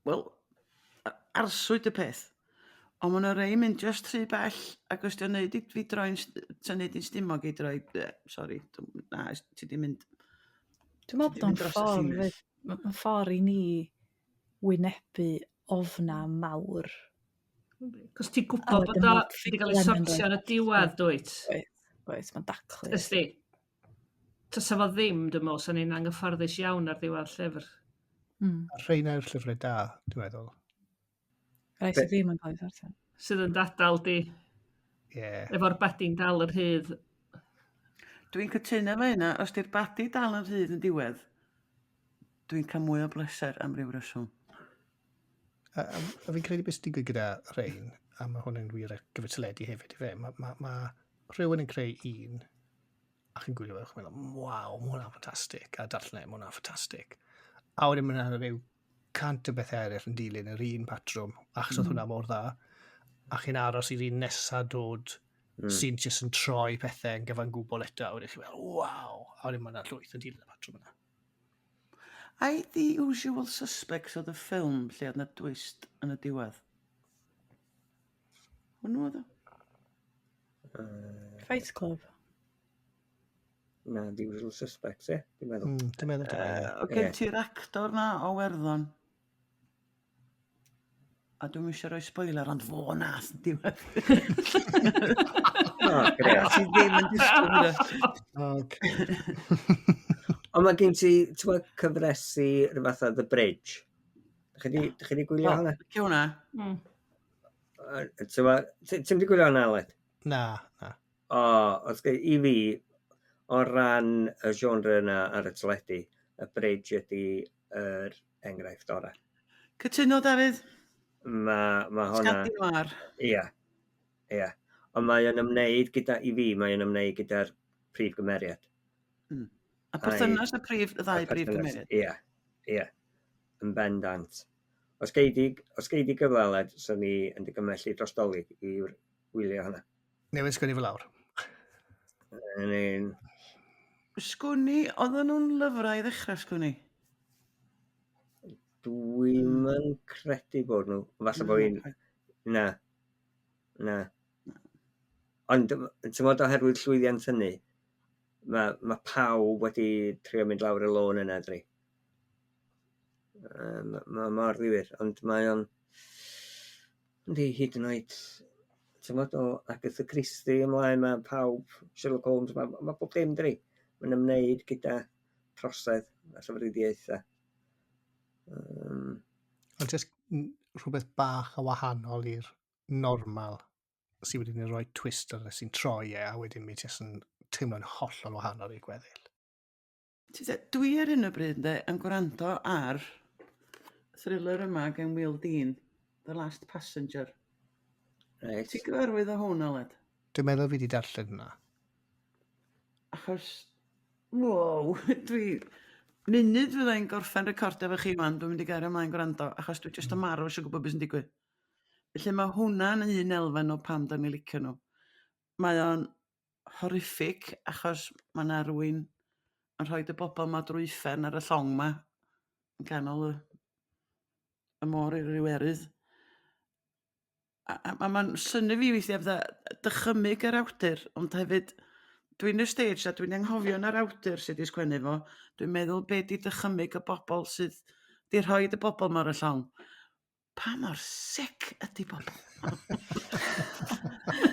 wel, arswyd y peth. Ond mae yna rei mynd just rhy bell, ac os di'n neud i fi droi'n, ti'n neud i'n stumog i droi, sori, na, ti di mynd. Dwi'n meddwl bod o'n ffordd, mae'n ffordd i ni wynebu ofna mawr. Cos ti'n gwybod bod o wedi cael ei sortio yn y diwedd, dwyt? Oes, mae'n daclus. Ysdi. Tysa fo ddim, dwi'n meddwl, sa'n ni'n anghyfforddus iawn ar ddiwedd llyfr. A rheina yw'r llyfrau da, dwi'n meddwl. Rai sydd ddim yn cael ei sortio. Sydd yn dadal di. Yeah. Efo'r badi'n dal yr rhydd. Dwi'n cytuno efo hynna, os di'r badi dal yn rhydd yn diwedd, dwi'n cael mwy o bleser am ryw reswm. A fi'n credu beth sy'n digwydd gyda rhain, a mae hwn yn wir ar gyfer teledu hefyd, ife, mae ma, ma rhywun yn creu un, a chi'n gwylio fe, chi'n meddwl, waw, mae hwnna'n ffantastig, a darllen e, mae hwnna'n ffantastig. A wedyn mae yna rhyw 100 o bethau eraill yn dilyn yr un patrwm, achos oedd hwnna mor dda, a chi'n aros i'r un nesaf dod sy'n jyst yn troi pethau yn gyfan gwbl eto, a wedyn chi'n meddwl, waw, a wedyn mae yna llwyth yn dilyn y patrwm yna. Ai The Usual Suspects oedd y ffilm lle oedd 'na dwist yn y diwedd? Hwnnw oedd o? Fight Club. Na, The Usual Suspects, ie, dwi'n meddwl. Dwi'n meddwl dyna, ie. O gen ti'r actor na o Werddon. A dwi'm eisiau rhoi spoiler, ond fo nath yn diwedd. O, grêt. Ti ddim yn disgwyl hynna. Okay. Ond mae gen ti, ti'n gwybod, cyfresi rhyw fath o The Bridge. Dych chi 'di gwylio hwnna? Licio hwnna. Ti'n gwybod, ti'n di gwylio hwnna, Aled? Na, na. O, os i fi, o ran y genre yna ar y teledu, y Bridge ydy yr enghraifft orau. Cytuno, Dafydd? Mae hwnna... Scandi noir. Ia, ia. Ond mae o'n ymwneud gyda, i fi, mae o'n ymwneud gyda'r prif gymeriad. A perthynas y prif, y ddau brif gymeriad. Ia, ia. Yn bendant. Os gei di, os gei di gyfle, Aled, swn i yn dy gymell i dros Dolig i wylio hwnna. Newydd sgwennu fe lawr. Yn un... Sgwn i, oedden nhw'n lyfrau i ddechrau, sgwn i? Dwi'm yn credu bod nhw. Falle bod fi'n... Na. Na. Ond, ti'n gwbod, oherwydd llwyddiant hynny, mae pawb wedi trio mynd lawr y lôn yna, dri. Mae mor ddifyr, ond mae o'n... Yndi, hyd yn oed, ti'n gwbod, o Agatha Christie ymlaen, mae pawb, Sherlock Holmes, mae bob dim, dri. Mae'n ymwneud gyda trosedd a llofruddiaethau. Ond jyst rhywbeth bach o wahanol i'r normal sydd wedyn yn rhoi twist ar y sy'n troi e, a wedyn mi jyst yn teimlo'n hollol wahanol i'r gweddill. Ti de, dwi ar hyn o bryd ynde, yn gwrando ar thriller yma gen Will Dean, The Last Passenger. Reit. Ti'n gyfarwydd â hwn, Aled? Dwi'n meddwl fi wedi darllen hwnna. Achos, wow, dwi... Munud fydda i'n gorffen recordio efo chi wan, dwi'n mynd i gario ymlaen gwrando, achos dwi jyst yn marw eisiau gwybod beth sy'n digwydd. Felly mae hwnna'n un elfen o pam da ni'n licio nhw. Mae o'n horrific, achos mae yna rywun yn rhoi y bobl ma drwy uffern ar y llong ma, yn ganol y môr i'r Iwerydd. A mae'n synnu fi weithiau fatha dychymyg yr awdur, ond hefyd dwi'n y stage a dwi'n anghofio na'r awdur sydd wedi sgwennu fo. Dwi'n meddwl be di dychymyg y bobl sydd di rhoi y bobl ma ar y llong. Pa mor sick ydy bobl? A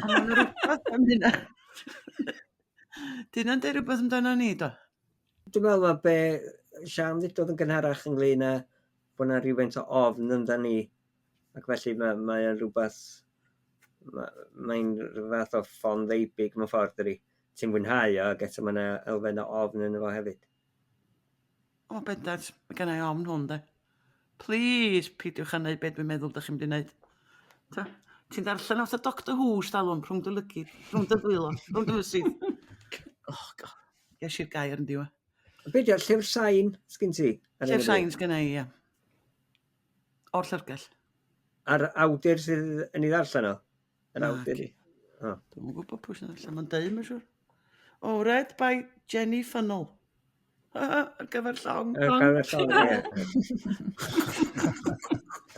mae'n rhywbeth am hynna. Di hynna'n deud rhywbeth amdano ni, do? Dwi'n meddwl mae be Sian ddudodd yn gynharach ynglyn â bod yna rhywfaint o ofn yndan ni, ac felly mae o'n rhywbeth, mae'n rhyw fath o ffon ddeubig mewn ffordd, dydi. Ti'n mwynhau o, ac eto mae yna elfen o ofn ynddo fo hefyd. O, bendant, mae gen i ofn hwn, de. Please, peidiwch â neud beth dwi'n meddwl dych chi'n mynd i neud. Ta, ti'n darllen off the Doctor Who, stalwm, rhwng dy lygid, rhwng dy ddwylo, rhwng dy fysydd. Oh, God. Ges i'r gair yn diwedd. Be di o, llyfr sain sgyn ti? Ar hyn o Llyfr bryd? sain sgynna i, ie. O'r llyfrgell. A'r awdur sydd yn ei ddarllen o? Yr Na, awdur? ci. O. Dwi'm yn gwybod pwy sy'n darllen, mae'n deud, mae'n siŵr. O, read by Jenny Funnell. Ar gyfer llong. Ar gyfer llong, ie.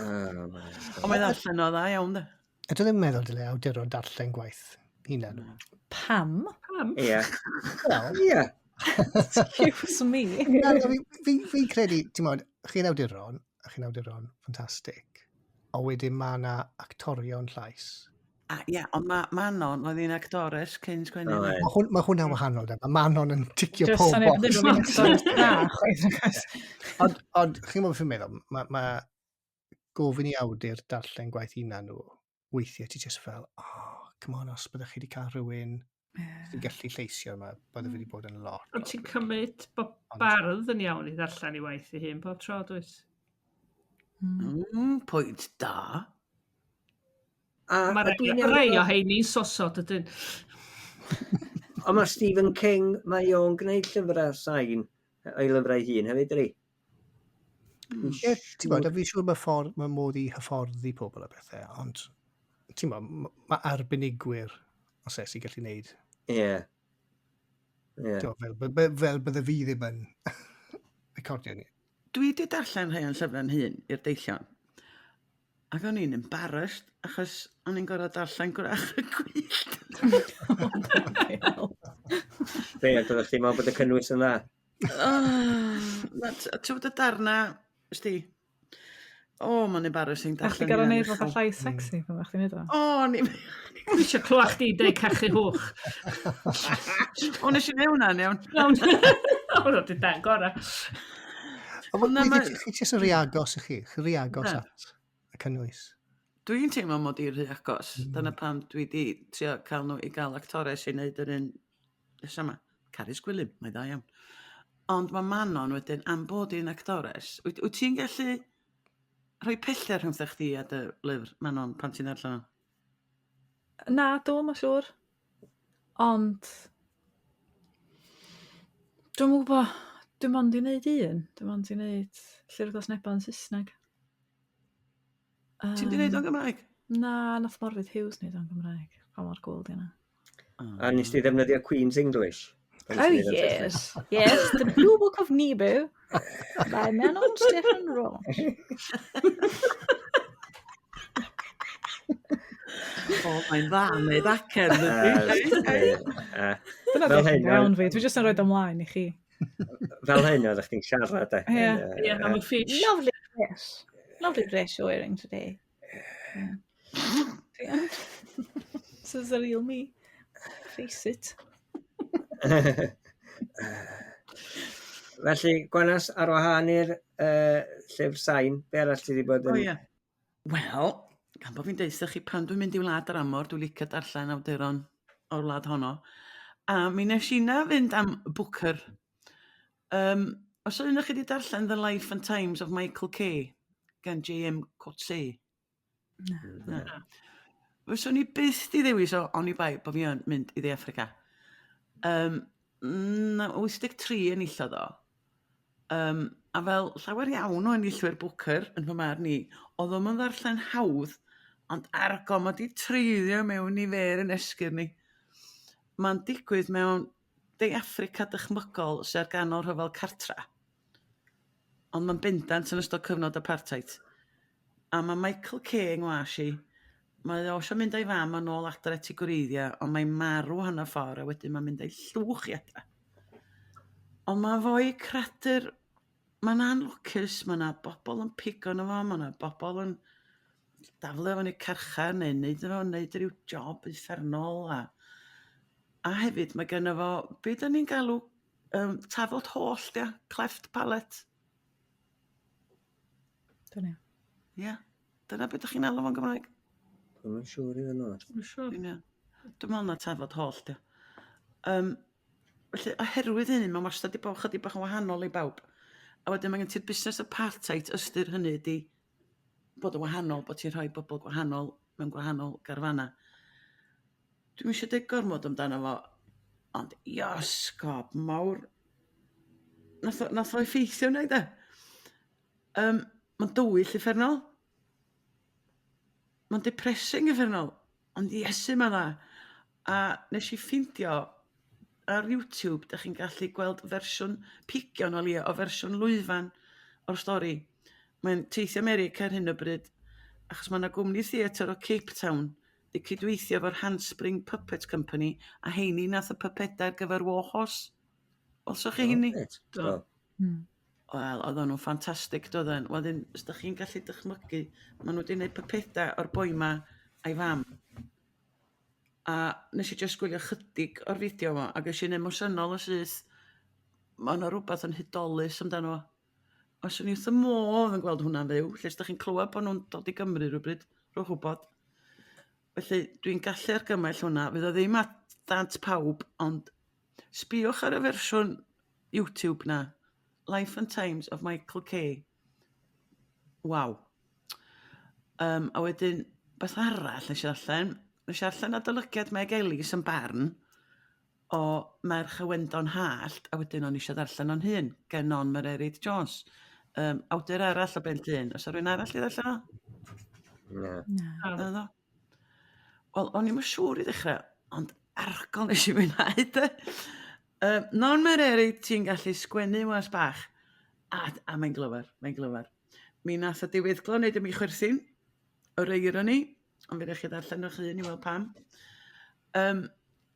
Oh, my God. Ond mae'n ddarllen o dda iawn, de. A dwi ddim yn meddwl dyle awduron darllen gwaith hunan. Pam? Pam? Ie. Wel, Ie. Excuse me. Na, na, fi credu, ti'n modd, chi'n awduron, a chi'n awduron ffantastig, a wedyn mae yna actorion llais. A ie, ond mae Manon, oedd hi'n actores cyn sgwennu. Oedd. Mae hwn, ma hwnna'n wahanol, de. Mae Manon yn ticio Just pob syniad box. bod fi'n actores dda, chwaith, nag oes? Ond chi'n gwybod beth fi'n meddwl, mae ma gofyn i awdur darllen gwaith hunan nhw, weithiau ti just fel, oh, come on, os byddech chi wedi cael rhywun sy'n gallu lleisio yma, bydde fe wedi bod yn lot. Ond ti'n cymryd bod bardd yn iawn i ddarllen ei waith ei hun bob tro, dwyt? Pwynt da. A, Mae a rhai, rhai o heini'n soso, dydyn. Ond mae Stephen King, mae o'n gwneud llyfrau sain o'i lyfrau hun hefyd, dydi? Ie, ti'n gwybod, a fi'n siŵr mae ffordd, mae modd i hyfforddi pobl a bethau, ond ti'n gwybod, mae arbenigwyr os e sy'n gallu gwneud. Ie. Ie. Ti'n gwbod, fel bydde fi ddim yn recordio ni. Dwi wedi darllen rhai o'n llyfrau'n hun i'r deillion. Ac o'n i'n embarrassed, achos o'n i'n gorfod darllen Gwrach y Gwyllt. Be, ac oeddech chdi'n meddwl bod y cynnwys yn dda? Oh, ti'n bod y darna, sti? O, mae'n embarrassing A chdi darllen gorau hynna'n neud fatha uchel. llais sexy pan fach chdi'n neud o. O, ni... Dwi eisiau clywed chdi deud cachu hwch. O, nes i neud hwnna'n iawn. Iawn. O, no, di dan gorau. Ond Na, ma- chi jyst yn rhy agos i chi, chi rhy agos Na. at y cynnwys. Dwi'n teimlo mod i rhy agos. Dyna pam dwi di trio cael nhw i gael actores i wneud yr un nesa yma. Carys Gwilym, mae dda iawn. Ond mae Manon wedyn, am bod hi'n actores, wyt ti'n gallu rhoi pellter rhwngtha chdi a dy lyfr, Manon, pan ti'n darllen o? Na, do, mae'n siŵr. Ond dwi'm yn gwybod, dwi'm ond i wneud un. Dwi'm ond i wneud Llyfr Glas Nebo yn Saesneg. Ti'n di wneud o'n Gymraeg? Na, nath Morfudd Hughes wneud o'n Gymraeg. Pa mor cool di hynna. A nes ti ddefnyddio Queen's English? Pan Oh nes ti neud o'n Saesneg? yes, yes, The Blue Book of Nebo by Manon Steffan Ros. O, mae'n dda, mae'n acen. dydi? Dyna Fel beth hyn, yn iawn fi, dwi jyst yn rhoi ymlaen i chi. Fel hyn oeddech chdi'n siarad, e. Ie. Ie, am y fish. Lovely dress. Lovely dress you're wearing today. Yeah. This is the real me. Face it. Felly, Gwanas, ar wahân i'r llyfr sain, be arall ti wedi bod O yn... ie. Wel, gan bod fi'n deutha chi pan dwi'n mynd i wlad yr amor, dwi'n licio darllen awduron o'r wlad honno. A mi nes i na fynd am Booker. Os oes un o chi wedi darllen The Life and Times of Michael Kay gan J.M. Coetzee? Na. Fyswn i byth di ddewis o oni bai bod fi yn mynd i Dde Affrica. Na, 83 enillodd o. A fel llawer iawn o enillwyr Booker yn fy marn i, oedd o'm yn ddarllen hawdd, ond argo, mae di treiddio mewn i fer yn esgyrn ni. Mae'n digwydd mewn De Affrica dychmygol sydd ar ganol rhyfel cartra. Ond mae'n bendant yn ystod cyfnod apartheid. A mae Michael Kay yng ngwas i, mae o isio mynd â'i fam yn ôl adre at ei gwreiddiau, ond mae'n marw hanner ffordd a wedyn mae'n mynd â'i llwch i adre. Ond mae fo'i cradur, mae'n anlwcus, mae yna bobl yn pigo arno fo, mae yna bobl yn daflu o fyny carchar neu neud efo, neud rhyw job uffernol. A hefyd mae gynno fo, be da ni'n galw tafod hollt, ia? Cleft palate. Dyna. Ia, dyna beth ydych chi'n alw fo'n Gymraeg? Dwi'm yn siŵr i fod yn onest. Dwi'n siŵr. Ie. Dwi'n meddwl na tafod hollt, ia. Felly, oherwydd hynny, mae wastad 'di bod chydig bach yn wahanol i bawb. A wedyn mae gen ti'r busnes apartheid, ystyr hynny ydi bod yn wahanol, bod ti'n rhoi bobl gwahanol mewn gwahanol garfanau. Dwi'm eisiau deud gormod amdano fo, ond iosgob mawr. Nath o effeithio arna i de. Mae'n dywyll uffernol. Mae'n depressing uffernol, ond Iesu mae'n dda. A nes i ffindio ar YouTube, da chi'n gallu gweld fersiwn pigion o leia, o fersiwn lwyfan o'r stori. Mae'n teithio America ar hyn o bryd, achos mae yna gwmni theatr o Cape Town di cydweithio efo'r Handspring Puppet Company, a heini nath y pypedau ar gyfer War Horse. Welsoch chi heini? Reit, Do. do. Wel, oedden nhw'n ffantastig, doedden. Wedyn, os da chi'n gallu dychmygu, maen nhw wedi gwneud pypedau o'r boi ma a'i fam. A nes i jyst gwylio chydig o'r fideo yma, ac es i'n emosiynol yn syth. Mae yna rhywbeth yn hudolus amdano fo. Os o'n i wrth y modd yn gweld hwnna'n fyw, lle os da chi'n clywed bod nhw'n dod i Gymru rhywbryd, rhowch wybod. Felly dwi'n gallu argymell hwnna. Fydd o ddim at ddant pawb, ond sbïwch ar y fersiwn YouTube 'na. Life and Times of Michael Kay. Waw. A wedyn, beth arall nes i ddarllen? Nes i ddarllen adolygiad Meg Elis yn Barn o Merch y Wendon Hallt, a wedyn o'n i eisiau ddarllen o'n hun, gen Non Mererid Jones. Awdur arall o Ben Llŷn. Oes 'na rywun arall i ddarllen o? Na. Na. Naddo? Wel, o'n i'm yn siŵr i ddechrau, ond argol nes i fwynhau de. Non Mererid, ti'n gallu sgwennu was bach, a mae'n glyfar, mae'n glyfar. Mi nath y diweddglo wneud i mi chwerthin, yr irony, ond fe ddech chi ddarllen o'ch hun i weld pam.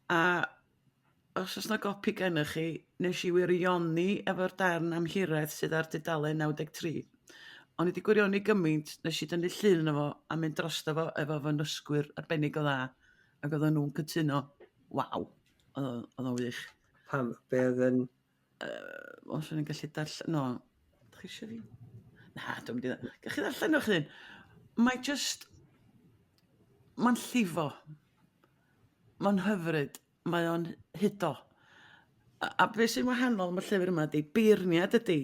A os oes 'na gopi gennych chi, nes i wirioni efo'r darn am hiraeth sydd ar dudalen 93. O'n i 'di gwirioni gymaint, nes i dynnu llun yno fo a mynd drosto fo efo fy nysgwyr arbennig o dda, ac oedden nhw'n cytuno, waw, oedd o'n wych. Pam? Be oedd yn... Os o'n i'n gallu darllen... No, ydych chi eisiau fi? Na, dwi'n mynd i... Gallwch chi ddarllen o'ch hun? Mae just... Mae'n llifo. Mae'n hyfryd. Mae o'n hudo. A beth sy'n wahanol am y llyfr yma ydy beirniad ydy.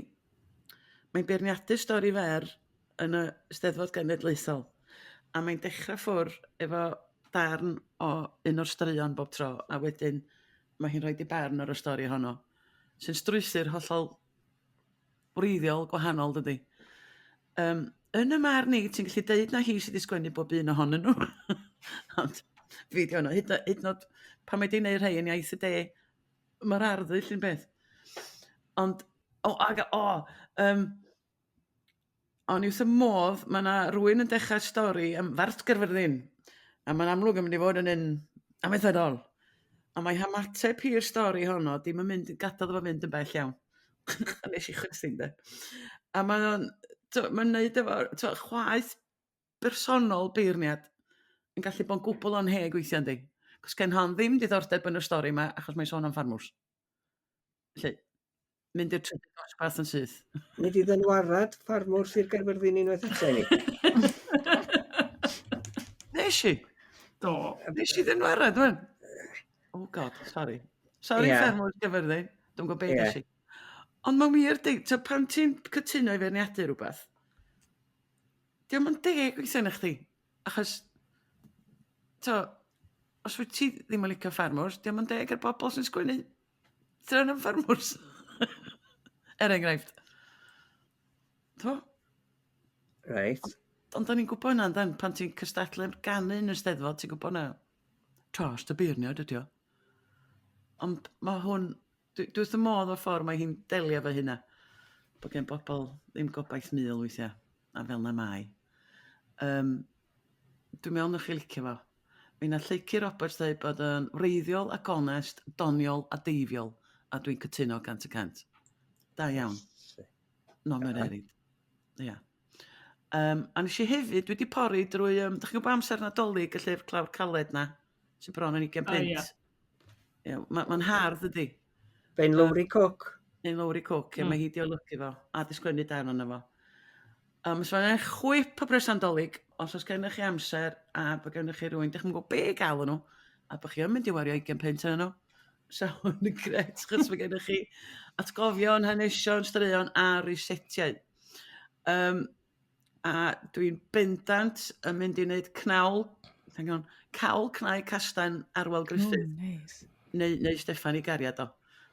Mae'n beirniadu stori fer yn y Steddfod Genedlaethol. A mae'n dechrau ffwr efo darn o un o'r straeon bob tro, a wedyn mae hi'n rhoi di barn ar y stori honno, sy'n strwythur hollol wreiddiol gwahanol, dydy. Yn y marn i, ti'n gallu deud na hi sydd wedi sgwennu bob un ohonyn nhw. Ond fi di hwnna, hyd yn oed pan mae di wneud rhai yn iaith y de, mae'r arddull un peth. Ond, o, ag, o, o'n i wrth y modd, mae yna rywun yn dechrau stori am Fart Gaerfyrddin, a mae'n amlwg yn mynd i fod yn un amaethyddol. A mae hymateb hi'r stori honno dim yn mynd, gadael iddo fo fynd yn bell iawn. A nes i chwerthin de. A mae o'n, mae'n neud efo, chwaeth bersonol beirniad yn gallu bod yn gwbl anheg weithiau, yndi? Cos gen hon ddim diddordeb yn y stori yma, achos mae'n sôn am ffarmwrs. Felly, mynd i'r trydydd dosbarth yn syth. Nid i ddynwarad ffarmwr Sir Gaerfyrddin unwaith eto i ni. Nes i? Do. Nes i ddynwarad, dwi'n? Oh God, sorry. Sorry, yeah. Ffarmwr Gaerfyrddin. Dwi'n gwybod beth nes i. Ond mae'n wir, di, pan ti'n cytuno i feirniadu rhywbeth, dio'm yn deg weithiau na chdi, achos os wyt ti ddim yn licio ffarmwrs, dio'm yn deg ar bobl sy'n sgwennu straeon am ffarmwrs. Er enghraifft. T'mo? Reit. Ond da ni'n gwybod hynna, yndan, pan ti'n cystadlu am ganu yn y Steddfod, ti'n gwybod na trast y beirniad ydi o. Ond mae hwn, dwi wrth y modd o'r ffordd mae hi'n delio efo hynna. Bod gen bobl ddim gobaith mul weithiau, a fel na mae. Dwi'n meddwl newch chi licio fo. Mi nath Lleucu Roberts ddeud bod o'n wreiddiol ac onest, doniol a deifiol, a dwi'n cytuno 100%. Da iawn. No, mae'n erid. Ia. A nes i hefyd, dwi wedi pori drwy, dach chi'n gwybod amser Nadolig, y llyfr clawr caled na, sy'n bron yn 20 punt. Ie, mae'n hardd ydi. Be'n Lowri Cook. Be'n Lowri Cook, ie, mae hi 'di olygu fo, a 'di sgwennu darn ono fo. So mae'n chwip o bres Nadolig, os oes gennych chi amser a bod gennych chi rywun, dych chi'n gwybod be i gael nhw, a bod chi yn mynd i wario 20 punt arnyn nhw, so hwn yn gret, chos mae gennych chi atgofion, hanesion, straeon a risetiau. A dwi'n bendant yn mynd i wneud cnawl, hang on, cawl cnau castan Arwel Gruffydd. Oh, nice. Neu Steffan i gariad o,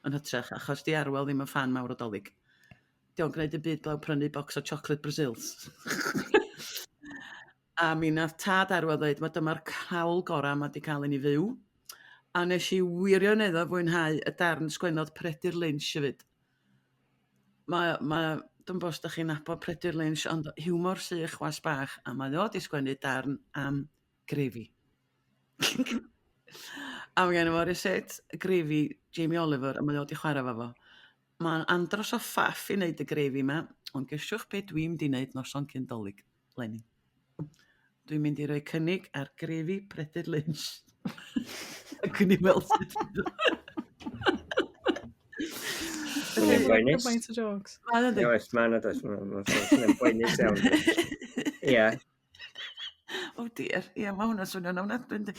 yn hytrach, achos di Arwel ddim yn ffan mawr o Dolig. Di o'n gwneud y byd blaw prynu bocs o chocolate Brazils. A mi nath tad Arwel ddeud, mae dyma'r cawl gorau mae di cael i ni fyw. A nes i wirioneddol fwynhau y darn sgwennodd Peredur Lynch hefyd. Dwi'm bo os dach chi'n nabod Peredur Lynch, ond hiwmor sych was bach, a mae o 'di sgwennu darn am grefi. A mae genno fo reset grefi Jamie Oliver, a mae o 'di chwarae efo fo. Mae'n andros o ffaff i wneud y grefi 'ma, ond gesiwch be dwi'n mynd i wneud noson cyn Dolig, leni. Dwi'n mynd i roi cynnig ar grefi Peredur Lynch. A gwni weld sut fydd o. Mae'n boenus. Gymaint o jokes. Mae o'n Oes, mae'n oes, mae'n boenus iawn. Ie. Oh dear, ie, mae hwnna'n swnio'n ofnadwy, yndi?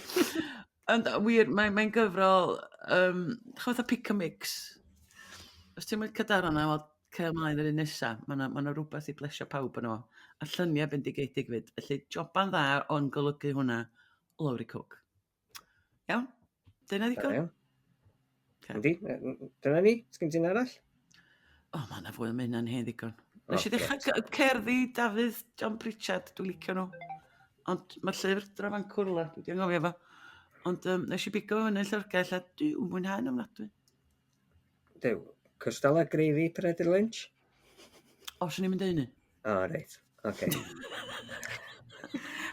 Ond wir, mae'n mae gyfrol, ch'mo' fatha pick a mix. Os ti'n licio darn yna, wel, cer ymlaen yr un nesa. Mae 'na ma' 'na rwbeth i blesio pawb yno fo. A lluniau bendigedig 'fyd. Felly joban dda o'n golygu hwnna, Lowri Cooke. Iawn? Dyna ddigon? Iawn. Yndi, dyna ni. Sgyn ti'n arall? O, oh, mae yna fwy o mynd yn hen ddigon. Nes i ddechrau cerddi Dafydd John Pritchard, dwi'n licio nhw. Ond mae'r llyfr Drafa'n Cwrla, dwi wedi anghofio fo. Ond nes i bigo fo fyny yn llyfrgell a dwi'n mwynhau nhw'n ofnadwy. Dew, cystal â gravy Peredur Lynch? O, swn i'n mynd hynny. O, reit. Oce.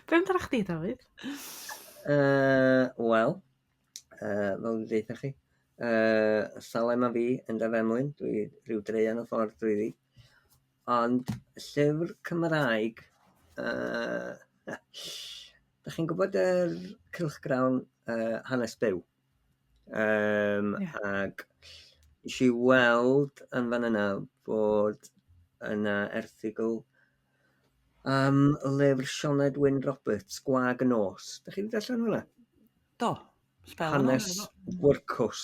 Be amdano chdi, Dafydd? Wel, fel dwi'n deutha chi, Salem a fi yn Dafemlyn, dwi rhyw dreian o ffordd drwyddi. Ond llyfr Cymraeg, da chi'n gwybod yr cylchgrawn Hanes Byw? Yeah. Ac nes i weld yn fan yna bod yna erthygl am lyfr Sioned Wyn Roberts, Gwag y Nos. Da chi wedi darllen hwnna? Do. Sbel Hanes wyrcws.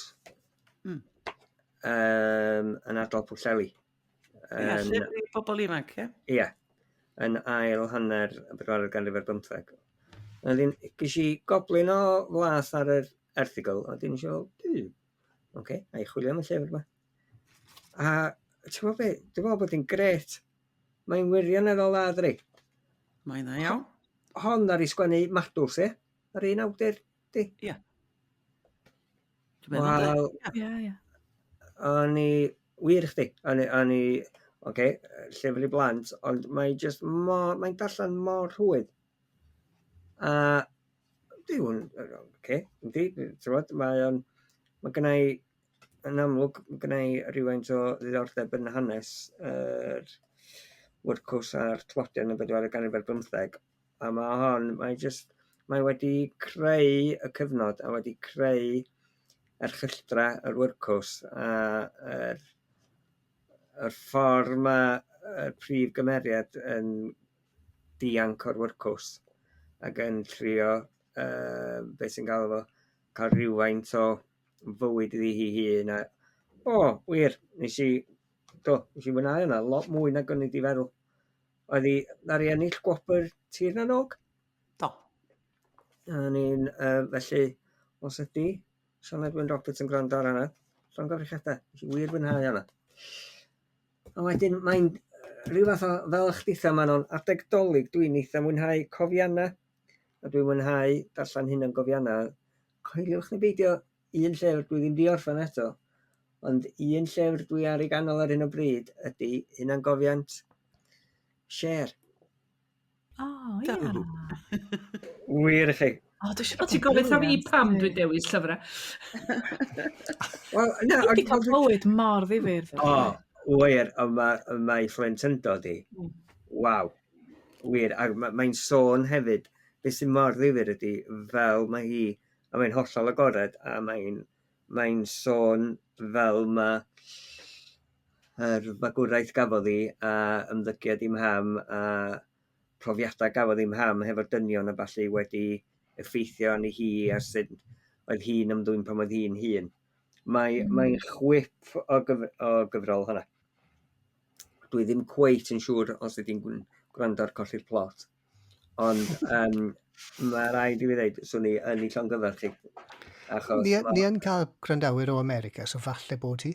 Yn ardal Pwllheli. Ie, llyfr i bobl ifanc, ie? Ie, yn ail hanner y bedwaredd ganrif ar bymtheg. A wedyn, ges i goblyn o flas ar yr erthygl, a wedyn nes i fel, "Duw, oce, a i chwilio am y llyfr yma." A ti'n gwybod be, dwi'n meddwl bod hi'n grêt. Mae'n wirioneddol dda, dydi? Mae'n dda iawn. Hon ar ei sgwennu Madws, ie? Yr un awdur, di? Ie. Wel, ie, ie. O'n i, wir chdi, o'n i, o'n i, oce, llyfr i blant, ond mae just mor, mae'n darllen mor rhwydd. A, diwn, oce, yndi, ti'n gwbod, mae o'n, mae gynna i, yn amlwg, mae gynna i rhywfaint o ddiddordeb yn hanes yr wyrcws a'r tlodion yn y bedwaredd ganrif ar bymtheg, a mae hon, mae just, mae wedi creu y cyfnod a wedi creu erchylltra yr wyrcws a yr, yr ffordd mae y prif gymeriad yn dianc o'r wyrcws ac yn trio, beth sy'n galw fo, cael rhywfaint o fywyd iddi hi hun. A, o, wir, nes i, do, nes i mwynhau hwnna lot mwy nag o'n i wedi feddwl. Oedd hi, ddaru ennill gwobr Tir na n-Og? Do. A ni'n, felly, os ydy Sioned Wyn Roberts yn gwrando ar hwnna, llongyfarchiadau, nes i wir fwynhau hwnna. A wedyn mae'n rhyw fath o, fel chditha Manon, adeg Dolig dwi'n eitha mwynhau cofiannau, a dwi'n mwynhau darllen hunangofiannau. Coeliwch neu beidio, un llyfr dwi ddim 'di orffen eto, ond un llyfr dwi ar ei ganol ar hyn o bryd ydy hunangofiant Cher. O, ia. Wir i chi. O, dwi eisiau bod Ti'n gofyn wrtha fi pam dwi'n dewis llyfrau. Wel, na, Dwi wedi cael bywyd mor ddifyr. O, wir, ond mae mae phlentyndod i. Waw. Wir, a mae'n sôn hefyd, beth sy'n mor ddifyr ydy, fel mae hi, a mae'n hollol agored, a mae'n mae sôn fel mae yr fagwraeth gafodd hi, a ymddygiad i mham, a profiadau gafodd hi mham hefo'r dynion a ballu wedi effeithio arni hi, a sut oedd hi'n ymddwyn pan oedd hi'n hŷn. Mae, mae'n chwip o, gyf o gyfrol hwnna. Dwi ddim cweit yn siŵr os ydy'n gwrando ar Colli'r Plot. Ond mae rhaid i fi ddeud, swn i yn ei llongyfarch chi. Achos Ni, ni yn cael gwrandawyr o America, so falle bod hi.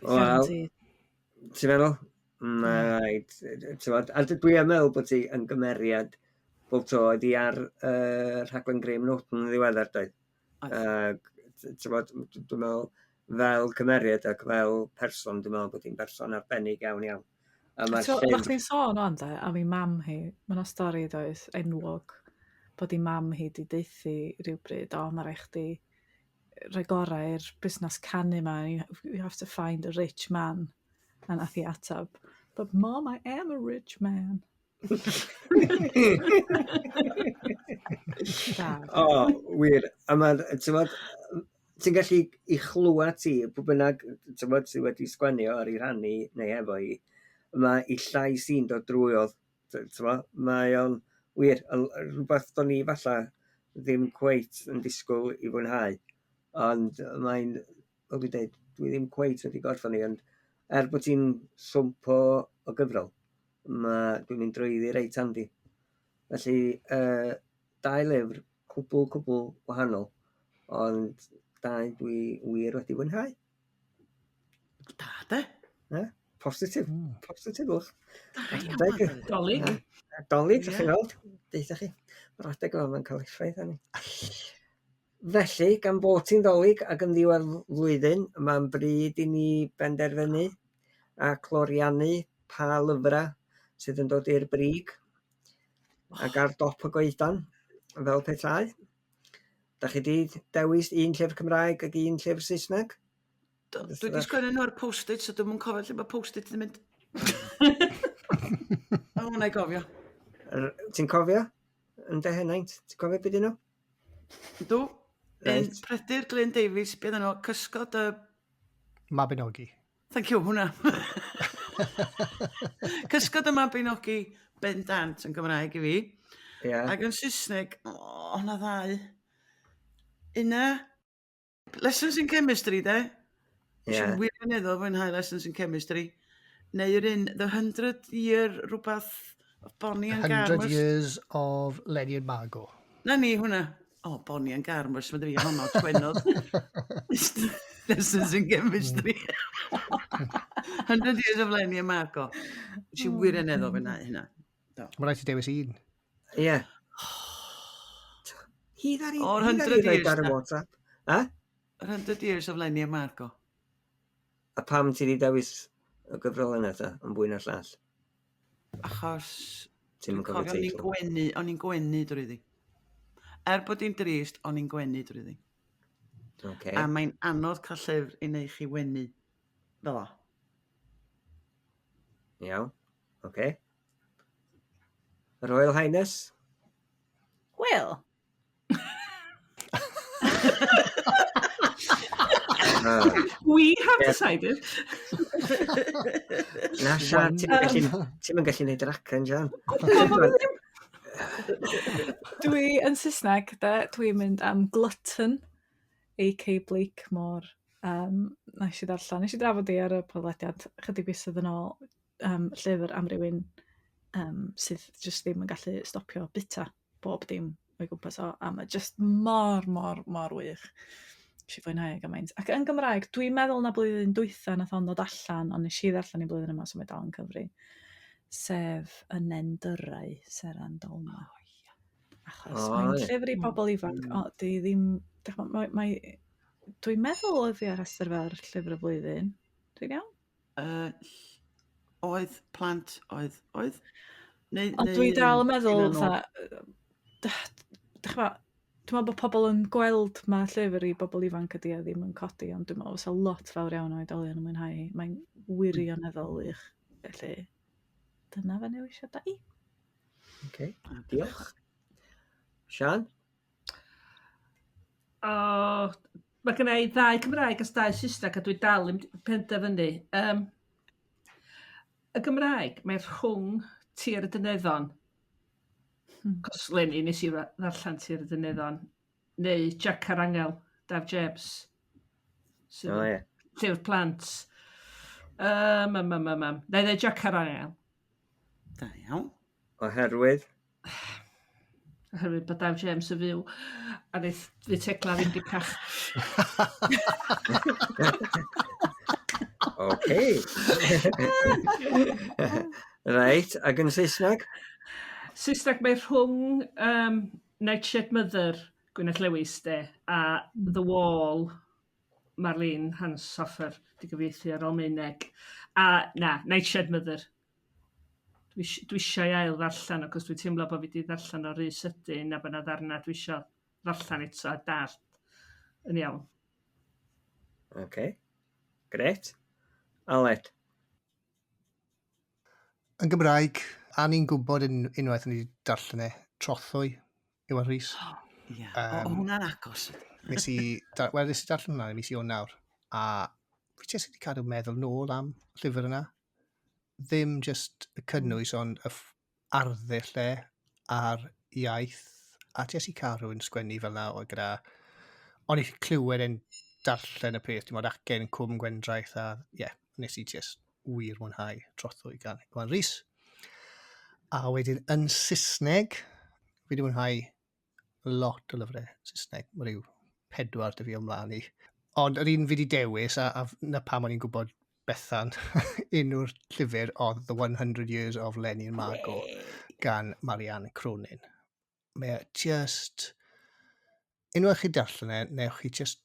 Wel, ti'n meddwl? Mae rhaid, ti'n meddwl, a dwi yn meddwl bod ti yn gymeriad bob tro oedd hi ar rhaglen Graham Norton yn ddiweddar, doedd? Ti'n meddwl, dwi'n meddwl, fel cymeriad ac fel person, dwi'n meddwl bod hi'n berson arbennig iawn iawn. A mae'r So, llyfr... O'ch chdi'n sôn o'n de, am ei mam hi, mae yna stori does, enwog, bod ei mam hi di deuthi rhywbryd, o, mae rhaid chdi rhoi gorau i'r busnes canu ma, you have to find a rich man. A nath hi atab, but mom, I am a rich man. Da. O, wir. A mae'r, ti'n gwbod, ti'n gallu i chlywed ti, pwy bynnag, ti'n gwbod, sydd wedi sgwennu o ar ei rhan hi neu efo hi, mae ei llais hi'n dod drwyodd, ti'n gwbod, mae o'n Wir, rhywbeth do'n i falle ddim cweit yn disgwyl i fwynhau. Ond mae'n, fel dwi'n dweud, dwi ddim cweit wedi gorffen ni, ond er bod ti'n swmp o gyfrol, dwi'n mynd drwyddi reit handi. Felly, dau lyfr cwbl, cwbl wahanol, ond dau dwi wir wedi fwynhau. Da, de? Ne? Positif. Positifwch. Da iawn. Dolig. Dolig, ydych chi'n weld? Deutha chi. Mae'r adeg yma mae'n cael effaith arni. Felly, gan bod ti'n ddolig ac yn ddiwedd flwyddyn, mae'n bryd i ni benderfynu a cloriannu pa lyfrau sydd yn dod i'r brig ac ar dop y goedan, fel petai. Da chi di dewis un llyfr Cymraeg ac un llyfr Saesneg? Do, dwi wedi sgwennu nhw ar post-it, so dwi'm yn cofio lle mae post-it yn mynd. O, na i gofio. Ti'n cofio? Yn dy henaint? Ti'n cofio beth nhw? Dw. Un Peredur Glyn Davies, beth nhw? Cysgod y... Mabinogi. Thank you, hwnna. Cysgod y Mabinogi bendant yn Gymraeg i fi. Yeah. Ac yn Saesneg, o, oh, hwnna ddau. Una, Lessons in Chemistry, de? Ie. Yeah. Wirioneddol fwynhau Lessons in Chemistry. Neu'r un, The 100 Year rhywbeth of Bonnie and 100 Garmers. Years of Lenny and Margot. Na ni, hwnna. O, oh, Bonnie and Garmers, mae'n dweud honno, sgwennodd. Lessons in Chemistry. 100 Years of Lenny and Margot. Nes i wirioneddol fwynhau hynna. Mae'n rhaid ti dewis un. Ie. Hi ddari, O'r hi 100 ddari roed years ar y na. WhatsApp. A? Yr 100 Years of Lenny and Margot. A pam ti di dewis y gyfrol yna ta, yn fwy na'r llall? Achos Ti'm yn dwi'n cofio cofio o'n i'n teitl. gwenu, o'n i'n gwenu drwyddi. Er bod hi'n drist, o'n i'n gwenu drwyddi. Okay. A mae'n anodd cael llyfr i wneud chi wenu fel o. Iawn. Okay. Royal Highness? Wel, Ah. We have decided. Na, Sian, ti'n gallu, ti'm yn gallu neud yr acen, Sian. Dwi yn Saesneg, de, dwi'n mynd am Glutton, A.K. Blakemore. Nes i ddarllen, nes i drafod i ar y podlediad chydig fisoedd yn ôl, llyfr am rywun sydd jyst ddim yn gallu stopio bita bob dim o'i gwmpas o, a mae jyst mor, mor, mor wych. Nes i fwynhau gymaint. Ac yn Gymraeg, dwi'n meddwl na blwyddyn dwytha nath o'n ddod allan, ond nes i ddarllen i blwyddyn yma, so mae dal yn cyfri. Sef Y Nendyrau, Seren Dolma. Achos mae'n llyfr i bobl ifanc, o, di ddim, dych ch'mo', dwi'n meddwl oedd hi ar rhestr fer llyfr y flwyddyn. Dwi'n iawn? Oedd, plant, oedd, oedd. Neu, Ond dwi neu, dal yn meddwl, un yn ôl. fatha, dych ch'mo', dwi'n meddwl bod pobl yn gweld ma llyfr i bobl ifanc ydi a ddim yn codi, ond dwi'n meddwl fysa lot fawr iawn o oedolion yn mwynhau hi. Mae'n wirioneddol wych. Felly, dyna fy newisiadau i. Okay. Diolch. Sian? O, mae gen i ddau Cymraeg a dau Saesneg a dwi dal yn penderfynu. Y Gymraeg, mae rhwng Tir y Dyneddon. Cos leni nes i ddarllen Tir y Dyneddon. Neu Jac a'r Angel, Daf Jebs. Sydd O, yn ie. llyfr plant. Na i ddeud Jac a'r Angel. Da iawn. Oherwydd? Oherwydd bod Daf James yn fyw. A wneith fi Tegla ddim dipach. Okay. Reit, ac yn Saesneg? Saesneg mae rhwng Nightshade Mother, Gwyneth Lewis, de, a The Wall, Marlene Hanshofer, di gyfieithu ar Almaeneg. A na, Nightshade Mother. Dwi eisiau ail ddarllen, achos dwi'n teimlo bod fi wedi ddarllen o rhy sydyn a bod 'na ddarna dwi eisiau ddarllen eto a dallt yn iawn. Okay. Gret. Aled. Yn Gymraeg, a ni'n gwybod unwaith o'n i wedi darllen e, Trothwy, Iwan Rhys. Ie, o, hwnna'n agos. Nes i, wel, nes i darllen hwnna mis Ionawr, a fi jyst wedi cadw meddwl nôl am llyfr yna. Ddim jyst y cynnwys, ond y arddull e, a'r iaith, a jyst i cael rhywun sgwennu fel 'na o gyda... O'n i clywed e'n darllen y peth, ti'n modd acen Cwm Gwendraeth, a ie, yeah, nes i jyst wir mwynhau Trothwy gan Iwan Rhys. A wedyn yn Saesneg, fi wedi mwynhau lot o lyfrau Saesneg, mae rhyw 4 dy fi o mlaen i. Ond yr un fi wedi dewis, a na pam o'n i'n gwybod Bethan, enw'r llyfr oedd The 100 Years of Lenny and Margot gan Marianne Cronin. Mae e just... Unwaith chi darllen e, newch chi just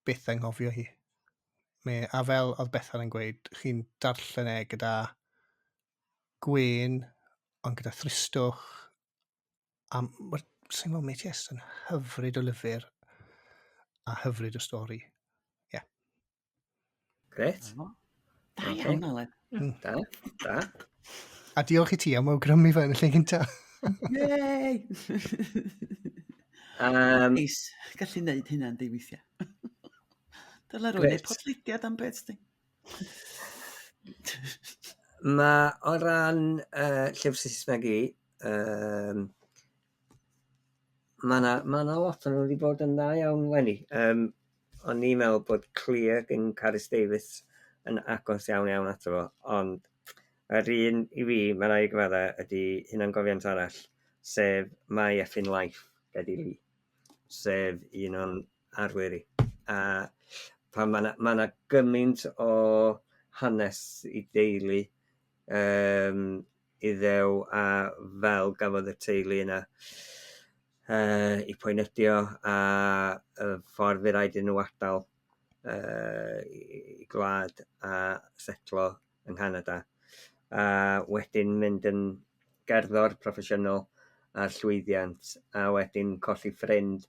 byth anghofio hi. Mae, a fel oedd Bethan yn gweud, chi'n darllen e gyda gwên, ond gyda thristwch, a mae'r, sa'n gwybod, mae jyst yn hyfryd o lyfr a hyfryd o stori. Ie. Yeah. Gret. Da iawn, Aled. Da, da. A diolch i ti am awgrymu fe yn y lle gyntaf. Yay! Neis, gallu neud hynna'n di weithiau. Dyle rwy'n neud podlediad am beth di. Mae o ran llyfr Saesneg i, mae 'na ma' 'na lot o'n nhw wedi bod yn dda iawn 'leni. O'n i'n meddwl bod Clear gan Carys Davies yn agos iawn iawn ato fo, ond yr un i fi, mae rhaid gyfadde, ydy hunangofiant arall, sef My Effing Life, Geddy Lee, sef un o'n arwyr i. A pan mae 'na ma' 'na gymaint o hanes i deulu Iddew a fel gafodd y teulu yna eu poenydio a y ffordd fu raid iddyn nhw adael i gwlad a setlo yng Nghanada. A wedyn mynd yn gerddor proffesiynol a'r llwyddiant a wedyn colli ffrind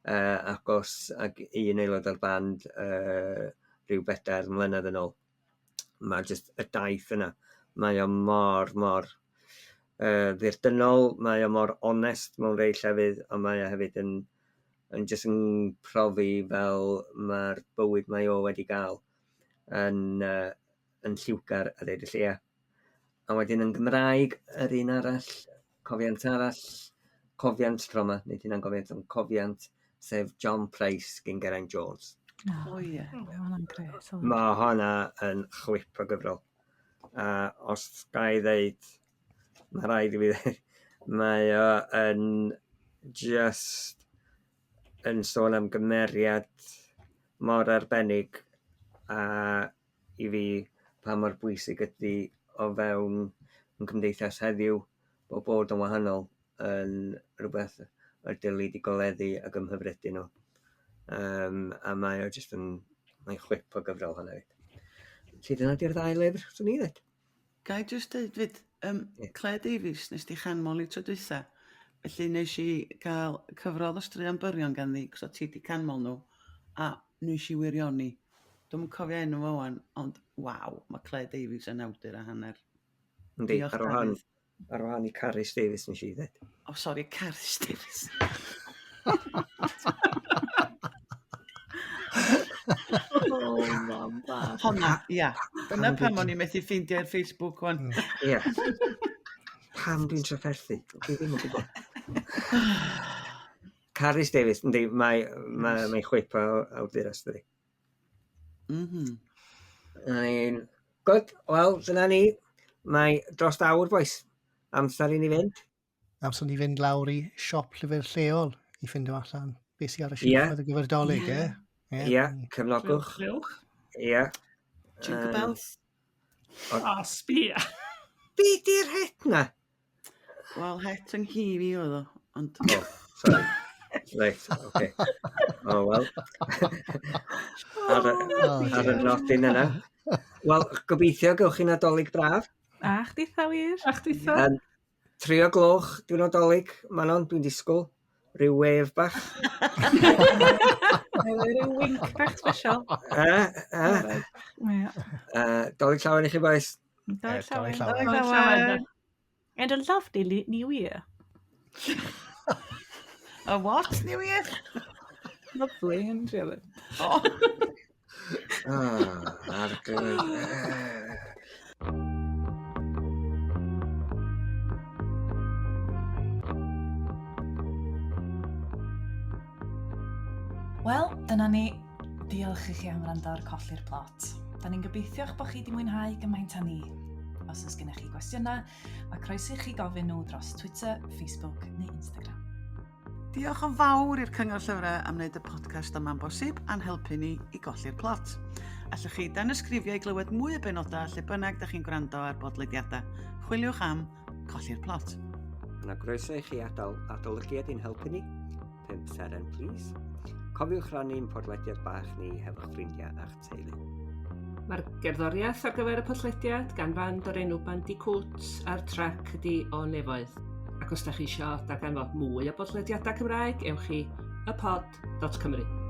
agos ac un aelod o'r band rhyw 4 mlynedd yn ôl. Mae jyst y daith yna, mae o mor, mor ddirdynnol, mae o mor onest mewn rhai llefydd, ond mae o hefyd yn, yn jyst yn profi fel mae'r bywyd mae o wedi gael yn, yn lliwgar a ddeud y lleia. A wedyn yn Gymraeg, yr un arall, cofiant arall, cofiant tro 'ma, nid hunangofiant, ond cofiant, sef John Price gan Geraint Jones. O ie. Mae hwnna'n grêt. Mae hwnna yn chwip o gyfrol. A os ga i ddeud, mae rhaid i fi ddeud, mae o yn just yn sôn am gymeriad mor arbennig a i fi pa mor bwysig ydy o fewn yn cymdeithas heddiw bod bod yn wahanol yn rhywbeth y dylid i goleddu ac ymhyfrydu nhw. A mae o jyst yn, mae'n chwip o gyfrol hwnna hefyd. Felly dyna di'r ddau lyfr, swn i'n dweud. Ga i jyst deud 'fyd, Claire Davies, nes di chanmol i tro dwytha, felly nes i gael cyfrol o straeon byrion ganddi, cos o ti di canmol nhw, a nes i wirioni. Dwi'm yn cofio enw fo wan, ond waw, mae Claire Davies yn awdur a hanner. Yndi, Diolch, ar wahân, Dafydd. ar wahân i Carys Davies nes i ddweud. O, sori, Carys Davies. O, mam bach. Honna, ia. Dyna Pam pam dwi- o'n i methu ffeindio ar Facebook wan. Ie. Pam dwi'n trafferthu? Dwi ddim yn gwybod. Carys Davies, yndi, mae, mae, mae chwip o awdures, dydi. Ni'n... Good, wel, dyna ni. Mae dros awr, boys. Amser i ni fynd. Amser ni fynd lawr i siop llyfr lleol i ffindo allan beth sydd ar y Ie. silffoedd ar gyfer Dolig, ie? Ie, cefnogwch. Clywch. Ie. Jingle bells. O, sbia. Be di'r het na? Wel, het yng nghi fi oedd o, ond... Oh, sorry. Reit, oce. O, wel. Ar y, Oh, ar y nodyn yna. Wel, gobeithio gewch chi Nadolig braf. A chditha wir. A chditha? 3 o gloch, dwi'n Nadolig, Manon, dwi'n disgwyl. Rhyw wave bach. Rhyw wink bach special. Ie. Dolig llawen i chi, boys. Dolig Dolig llawen. llawen. Dolig llawen. And a lovely new year. A what new year? Lovely, yn really. Oh. Ah, arglwydd. Dyna ni. Diolch i chi am wrando ar Colli'r Plot. Da ni'n gobeithio'ch bod chi wedi mwynhau gymaint â ni. Os oes gennych chi gwestiynau, mae croeso i chi gofyn nhw dros Twitter, Facebook neu Instagram. Diolch yn fawr i'r Cyngor Llyfrau am wneud y podcast yma'n bosib a'n helpu ni i golli'r plot. Allwch chi danysgrifio i glywed mwy o benodau lle bynnag da chi'n gwrando ar bodlediadau. Chwiliwch am Colli'r Plot. Yna groeso i chi adael adolygiad i'n helpu ni. 5 seren, please. Cofiwch rannu'n podlediad bach ni hefo'ch ffrindiau a'ch teulu. Mae'r gerddoriaeth ar gyfer y podlediad gan fand o'r enw Bandicoot a'r trac ydi O Nefoedd. Ac os da chi eisiau darganfod mwy o bodlediadau Cymraeg, ewch i ypod.cymru.